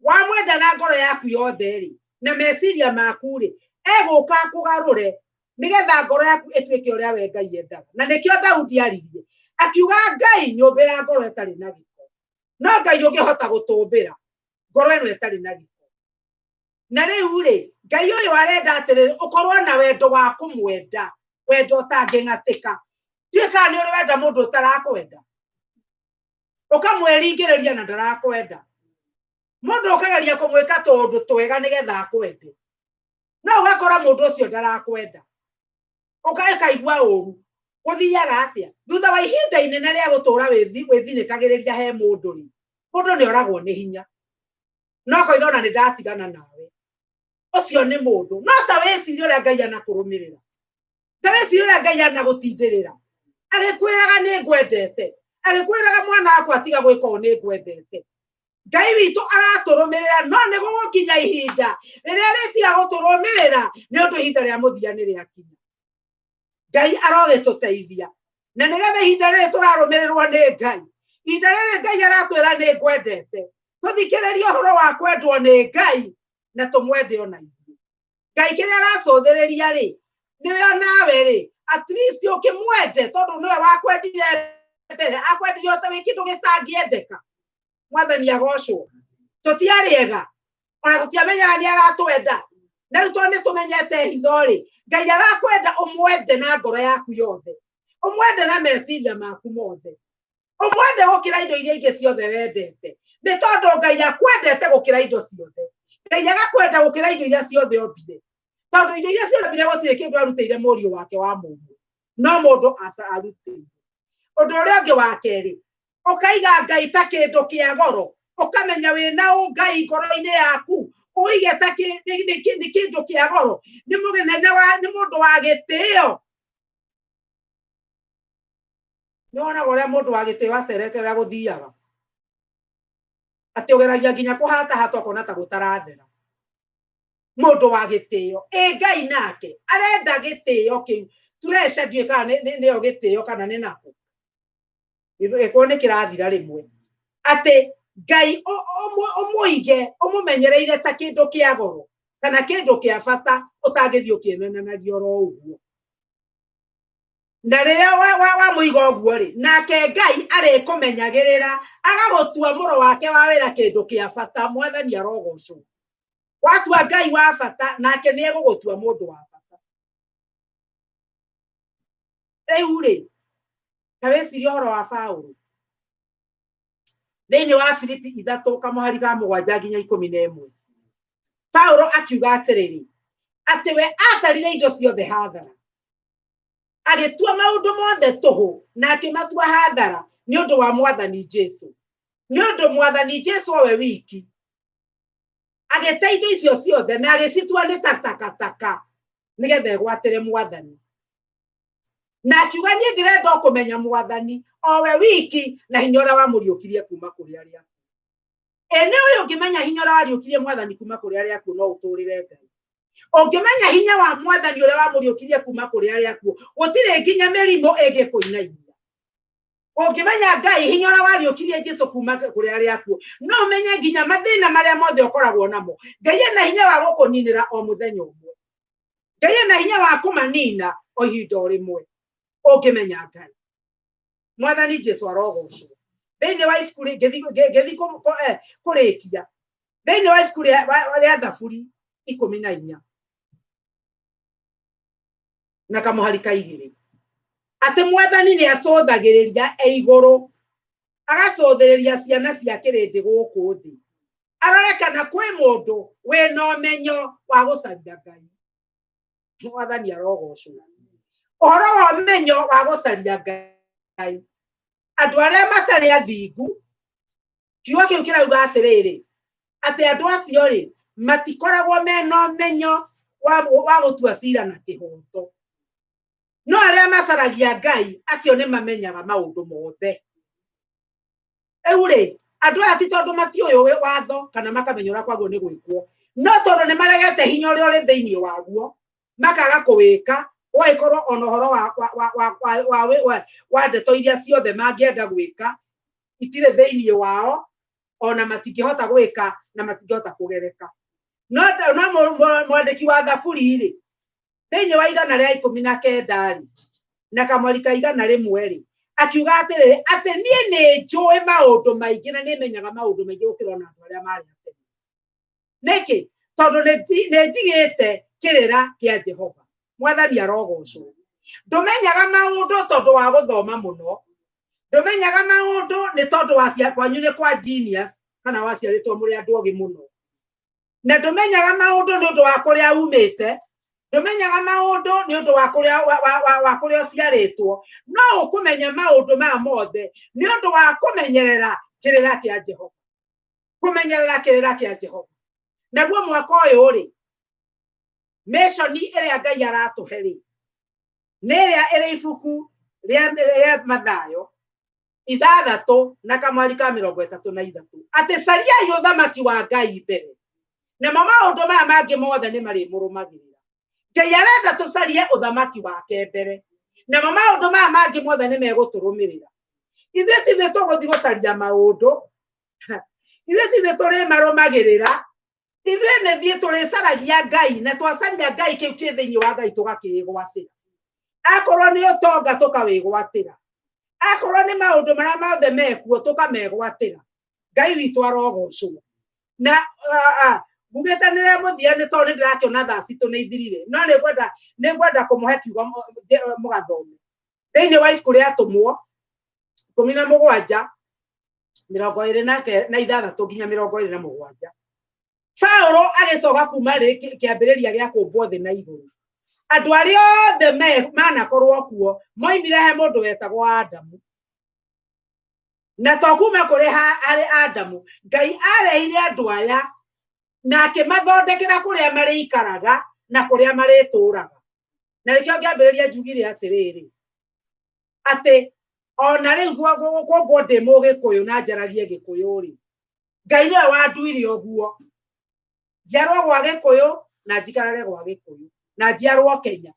[SPEAKER 4] wamwenda na ngoro yaku yothe rĩ, na meciria maku rĩ, egũka akũgarũre nĩgetha ngoro yaku ĩtuĩke ũrĩa we Ngai endaga. Na nĩkĩo Daudi aririe akiuga, Ngai nyũmbĩra ngoro ĩtarĩ na gĩko. No Ngai ũngĩhota gũtũmbĩra ngoro ĩno ĩtarĩ na gĩko. Na rĩu rĩ, Ngai ũyũ arenda atĩrĩrĩ, ũkorwo na wendo wa kũmwenda, wendo ũtangĩng'atĩka. Ndiũĩ kana nĩ ũrĩ wenda mũndũ ũtarakwenda, ũkamwĩringĩrĩria na ndarakwenda. Mũndũ ũkageria kũmwĩka tũũndũ twega nĩgetha akwende, no ũgakora mũndũ ũcio ndarakwenda, ũkaigua ũru. Gũthiaga atĩa thutha wa ihinda inene rĩa gũtũra wĩthinĩkagĩrĩria he mũndũ rĩ, mũndũ nĩ oragwo nĩ hinya, no koiga ona nĩ ndatigana nawe. Ũcio nĩ mũndũ. No ta wĩcirie ũrĩa Ngai anakũrũmĩrĩra, ta wĩcirie ũrĩa Ngai anagũtindĩrĩra, agĩkwĩraga nĩ ngwendete, agĩkwĩraga mwana wakwa tiga gwĩka ũũ, nĩ ngwendete. Ngai witũ aratũrũmĩrĩra, no nĩ gũgũkinya ihinda rĩrĩa rĩtiga gũtũrũmĩrĩra, nĩ ũndũ ihinda rĩa mũthia nĩ rĩakinya. Ngai arogĩtũteithia, na nĩgetha ihinda rĩrĩ tũrarũmĩrĩrwo nĩ Ngai, ihinda rĩrĩ Ngai aratwĩra nĩ ngwendete, tũthikĩrĩrie ũhoro wa kwendwo nĩ Ngai na tũmwende ona ithuĩ. Ngai kĩrĩa aracũthĩrĩria rĩ, nĩwe onawe rĩ, at least ũkĩmwende, tondũ nĩwe wakwendire mbere, akwendire o ta wĩ kĩndũ gĩtangĩendeka. Mwathani agocwo. Tũtiarĩ ega, ona tũtiamenyaga nĩ aratwenda, na rĩu tondũ nĩ tũmenyete hitho rĩ, Ngai arakwenda ũmwende na ngoro yaku yothe, ũmwende na meciria maku mothe, ũmwende gũkĩra indo iria ingĩ ciothe wendete, nĩ tondũ Ngai akwendete gũkĩra indo ciothe. Ngai agakwenda gũkĩra indo iria ciothe ombire, tondũ indo iria ciothe ombire gũtirĩ kĩndũ arutĩire mũriũ wake wa mũmwe, no mũndũ aca arutĩire. Ũndũ ũrĩa ũngĩ wa kerĩ, ũkaiga Ngai ta kĩndũ kĩa goro, ũkamenya wĩna ũngai ngoro-inĩ yaku, ũige ta nĩ kĩndũ kĩa goro, nĩ mũnene wa, nĩ mũndũ wa gĩtĩo. Nĩ wonaga ũrĩa mũndũ wa gĩtĩo acerete ũrĩa gũthiaga, atĩ ũgeragia nginya kũhatahata ũkona ta gũtarathera. Mũndũ wa gĩtĩo, ĩ Ngai nake arenda gĩtĩo kĩu. Tureca ndiũĩ kana nĩyo gĩtĩo kana nĩ nako, ĩkorwo nĩ kĩrathira rĩmwe, atĩ Ngai ũmũige ũmũmenyereire ta kĩndũ kĩa goro kana kĩndũ kĩa bata ũtangĩthiĩ ũkĩenananagia oro ũguo. Na rĩrĩa wamũiga ũguo rĩ, nake Ngai arĩkũmenyagĩrĩra, agagũtua mũro wake wa wĩra kĩndũ kĩa bata. Mwathani arogocwo. Watua Ngai wa bata, nake nĩ egũgũtua mũndũ wa bata. Rĩu rĩ, ta wĩcirie ũhoro wa Paũlũ thĩinĩ wa Filipi 3 kamũhari ka 7 nginya 11. Paũlũ akiuga atĩrĩrĩ, atĩ we atarire indo ciothe hathara, agĩtua maũndũ mothe tũhũ na akĩmatua hathara nĩ ũndũ wa Mwathani Jesu, nĩ ũndũ Mwathani Jesu o we wiki. Agĩte indo icio ciothe na agĩcitua nĩ ta takataka nĩgetha egwatĩre Mwathani. Na akiuga, niĩ ndĩrenda o kũmenya Mwathani o we wiki na hinya ũrĩa wamũriũkirie kuma kũrĩ arĩa akuũ. Ĩ nĩ ũyũ, ũngĩmenya hinya ũrĩa wariũkirie Mwathani kuma kũrĩ arĩa akuũ, no ũtũrĩre Ngai. Ũngĩmenya hinya wa Mwathani ũrĩa wamũriũkirie kuma kũrĩ arĩa akuũ, gũtirĩ nginya mĩrimũ ĩngĩkũinainia. Ũngĩmenya Ngai hinya ũrĩa wariũkirie Jesu kuma kũrĩ arĩa akuũ, no ũmenye nginya mathĩna marĩa mothe ũkoragwo namo, Ngai ena hinya wa gũkũninĩra o mũthenya ũmwe. Ngai ena hinya wa kũmanina o ihinda o rĩmwe, ũngĩmenya Ngai. Mwathani Jesu arogocwo. Thĩinĩ wa ibuku ngĩthiĩ kũrĩkia, thĩinĩ wa ibuku rĩa Thaburi 14 na kamũhari ka 2, atĩ Mwathani nĩ acũthagĩrĩria e igũrũ, agacũthĩrĩria ciana cia kĩrĩndĩ gũkũ thĩ, arore kana kwĩ mũndũ wĩna ũmenyo wa gũcaria Ngai. Mwathani arogocwo. Ũhoro wa ũmenyo wa gũcaria Ngai, andũ arĩa matarĩ athingu, kiugo kĩu kĩrauga atĩrĩrĩ, atĩ andũ acio rĩ, matikoragwo mena ũmenyo wa gũtua cira na kĩhoto. No Arĩa macaragia Ngai acio nĩ mamenyaga maũndũ mothe. Rĩu rĩ, andũ aya ti tondũ matiũĩ watho kana makamenya ũrĩa kwagwo nĩ gwĩkwo, no tondũ nĩ maregete hinya ũrĩa ũrĩ thĩinĩ waguo, makaga kũwĩka, ũgagĩkorwo ona ũhoro wa ndeto iria ciothe mangĩenda gwĩka itirĩ thĩinĩ wao, ona matingĩhota gwĩka na matingĩhota kũgereka. No mwandĩki wa Thaburi rĩ, thĩinĩ wa 119 rĩ, na kamweri ka 100 rĩ, akiuga atĩrĩrĩ, atĩ niĩ nĩ njũĩ maũndũ maingĩ na nĩ menyaga maũndũ maingĩ gũkĩra ona andũ arĩa marĩ tene. Nĩkĩ? Tondũ nĩ njigĩte kĩrĩra kĩa Jehova. Mwathani arogocwo. Ndũmenyaga maũndũ tondũ wa gũthoma mũno, ndũmenyaga maũndũ nĩ tondũ wa kwanyu nĩ kwa genius kana waciarĩtwo mũrĩ andũ ogĩ mũno, na ndũmenyaga maũndũ nĩ ũndũ wa kũrĩa umĩte, ndũmenyaga maũndũ nĩ ũndũ wa kũrĩa wa kũrĩa ũciarĩtwo, no ũkũmenya maũndũ maya mothe nĩ ũndũ wa kũmenyerera kĩrĩra kĩa Jehova. Kũmenyerera kĩrĩra kĩa Jehova. Naguo mwaka ũyũ rĩ, mission ĩrĩa Ngai aratũhe rĩ, nĩ ĩrĩa ĩrĩ ibuku rĩa Mathayo 6 na kamweri ka 33, atĩ cariai ũthamaki wa Ngai mbere, namo maũndũ maya mangĩ mothe nĩ marĩmũrũmagĩrĩra. Ngai arenda tũcarie ũthamaki wake mbere, namo maũndũ maya mangĩ mothe nĩ megũtũrũmĩrĩra. Ithuĩ ti ithuĩ tũgũthiĩ gũcaria maũndũ, ithuĩ ti ithuĩ tũrĩmarũmagĩrĩra, ithuĩ nĩ ithuĩ tũrĩcaragia Ngai, na twacaria Ngai kĩu kĩ thĩinĩ wa Ngai tũgakĩĩgwatĩra. Akorwo nĩ ũtonga tũkawĩgwatĩra, akorwo nĩ maũndũ marĩa mothe mekuo tũkamegwatĩra. Ngai witũ arogocwo. Na ngugĩte nĩ mũthia nĩ tondũ nĩ ndĩrakĩona thaa citũ nĩ ithirire, no nĩ ngwenda kũmũhe kiugo mũgathome thĩinĩ wa ibuku rĩa Atũmwo 17 26 nginya 27. Paulo agĩcoka kuma kĩambĩrĩria gĩa kũmbwo thĩ na igũrũ, andũ arĩa othe manakorwo kuo moimire he mũndũ wetagwo Adamu. Na to kuma kũrĩ harĩ Adamu, Ngai arehire andũ aya na akĩmathondekera kũrĩa marĩikaraga na kũrĩa marĩtũraga. Na nĩkĩo ngĩambĩrĩria njugire atĩrĩrĩ, atĩ ona rĩu kũmbwo ndĩ Mũgĩkũyũ na njaragie Gĩkũyũ rĩ, Ngai nĩwe wanduire ũguo, njiarwo gwa Gĩkũyũ na njikarage gwa Gĩkũyũ na njiarwo Kenya.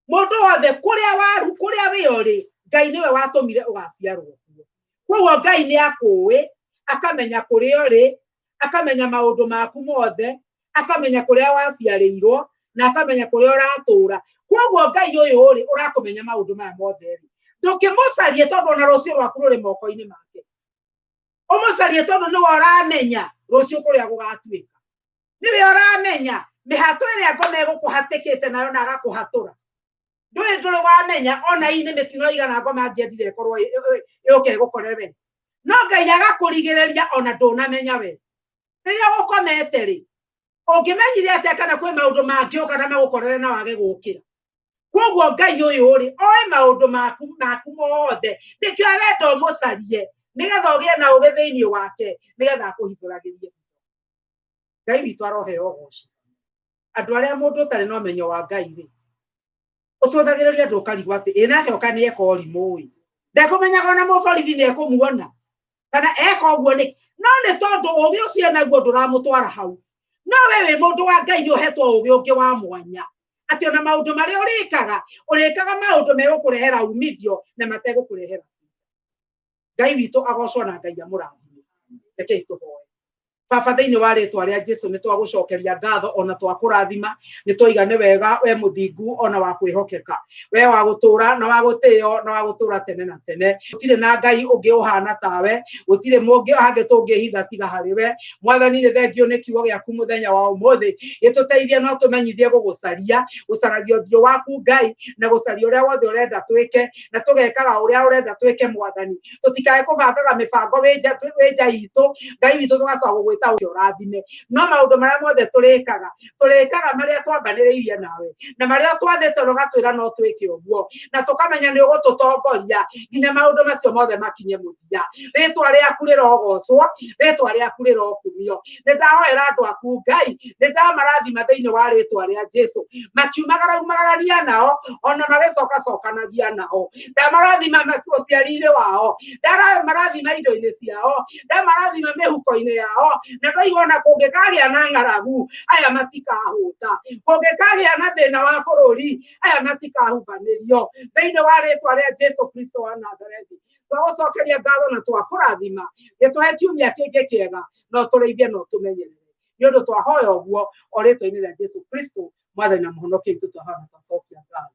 [SPEAKER 4] Mũndũ wothe kũrĩa waru kũrĩa wĩ ũrĩ, Ngai nĩwe watũmire ũgaciarwo kuo. Koguo Ngai nĩ akũĩ, akamenya kũrĩa ũrĩ, akamenya maũndũ maku mothe, akamenya kũrĩa waciarĩirwo na akamenya kũrĩa ũratũra. Koguo Ngai ũyũ rĩ, ũrakũmenya maũndũ maya mothe rĩ, ndũkĩmũcarie tondũ ona rũciũ rwaku rũrĩ moko-inĩ make. Ũmũcarie tondũ nĩwe ũramenya rũciũ kũrĩa gũgatuĩka, nĩwe ũramenya mĩhato ĩrĩa ngoma ĩgũkũhatĩkĩte nayo na agakũhatũra. Ndũrĩ wamenya ona ii nĩ mĩtino igana ngoma angĩendire ĩkorwo ĩũke ĩgũkore we, no Ngai agakũrigĩrĩria ona ndũnamenya we. Rĩrĩa ũkomete rĩ, ũngĩmenyire atĩa kana kwĩ maũndũ mangĩũka na magũkorere na wage gũkĩra? Koguo Ngai ũyũ rĩ, oĩ maũndũ maku mothe, nĩkĩo arenda ũmũcarie nĩgetha ũgĩe na ũgĩ thĩinĩ wake, nĩgetha akũhingũragĩrie. Ngai witũ aroheo ũgoci. Andũ arĩa mũndũ ũtarĩ na ũmenyo wa Ngai rĩ, ũcũthagĩrĩria andũ ũkarigwo atĩ ĩ nake oka nĩ eka ũrimũ ĩ, ndekũmenyaga ona mũborithi nĩ ekũmuona kana eka ũguo nĩkĩ, no nĩ tondũ ũgĩ ũcio naguo ndũramũtwara hau. No we wĩ mũndũ wa Ngai nĩ ũhetwo ũgĩ ũngĩ wa mwanya, atĩ ona maũndũ marĩa ũrĩkaga, ũrĩkaga maũndũ megũkũrehera umithio na mategũkũrehera. Ngai witũ agocwo na Ngai amũrathime. Rekei tũhoe. Baba, thĩinĩ wa rĩtwa rĩa Jesu nĩ twagũcokeria ngatho ona twakũrathima, nĩ twaiga nĩ wega we mũthingu ona wa kwĩhokeka, we wa gũtũra na wa gũtĩo na wa gũtũra tene na tene. Gũtirĩ na Ngai ũngĩ ũhana tawe, gũtirĩ mũngĩ hangĩ tũngĩhitha tiga harĩ we. Mwathani, nĩ thengio nĩ kiugo gĩaku mũthenya wa ũmũthĩ, gĩtũteithie no tũmenyithie gũgũcaria, gũcaragia ũthiũ waku Ngai, na gũcaria ũrĩa wothe ũrenda twĩke, na tũgekaga ũrĩa ũrenda twĩke Mwathani. Tũtikae kũbangaga mĩbango wĩ nja itũ, Ngai witũ tũgacoka gũgwĩtĩkĩra. Tũgũgwĩta ũke ũrathime, no maũndũ marĩa mothe tũrĩkaga, tũrĩkaga marĩa twambanĩrĩirie nawe na marĩa twathĩte na ũgatwĩra no twĩke ũguo, na tũkamenya nĩ ũgũtũtongoria nginya maũndũ macio mothe makinye mũthia. Rĩtwa rĩaku rĩrogocwo, rĩtwa rĩaku rĩrokumio. Nĩ ndahoera andũ aku Ngai, nĩ ndamarathima thĩinĩ wa rĩtwa rĩa Jesu, makiumagara-umagarania nao ona magĩcokacokanagia nao. Ndamarathima ũciari-inĩ wao, ndamarathima indo-inĩ ciao, ndamarathima mĩhuko-inĩ yao, na ndoiga ona kũngĩkagĩa na ng'aragu aya matikahũta, kũngĩkagĩa na thĩna wa bũrũri aya matikahubanĩrio, thĩinĩ wa rĩtwa rĩa Jesu Kristo wa Nazarethi. Twagũcokeria ngatho na twakũrathima, gĩtũhe kiumia kĩngĩ kĩega, no tũrĩithie na ũtũmenyerere, nĩ ũndũ twahoya ũguo o rĩtwa-inĩ rĩa Jesu Kristo Mwathani na Mũhonokia witũ, twahoya na twacokia ngatho.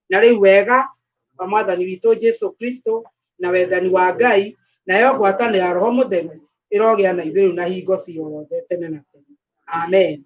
[SPEAKER 4] Na rĩu wega wa Mwathani witũ Jesu Kristo na wendani wa Ngai nayo ngwatanĩro ya Roho Mũtheru ĩrogĩa na ithuĩ rĩu na hingo ciothe tene na tene. Amen.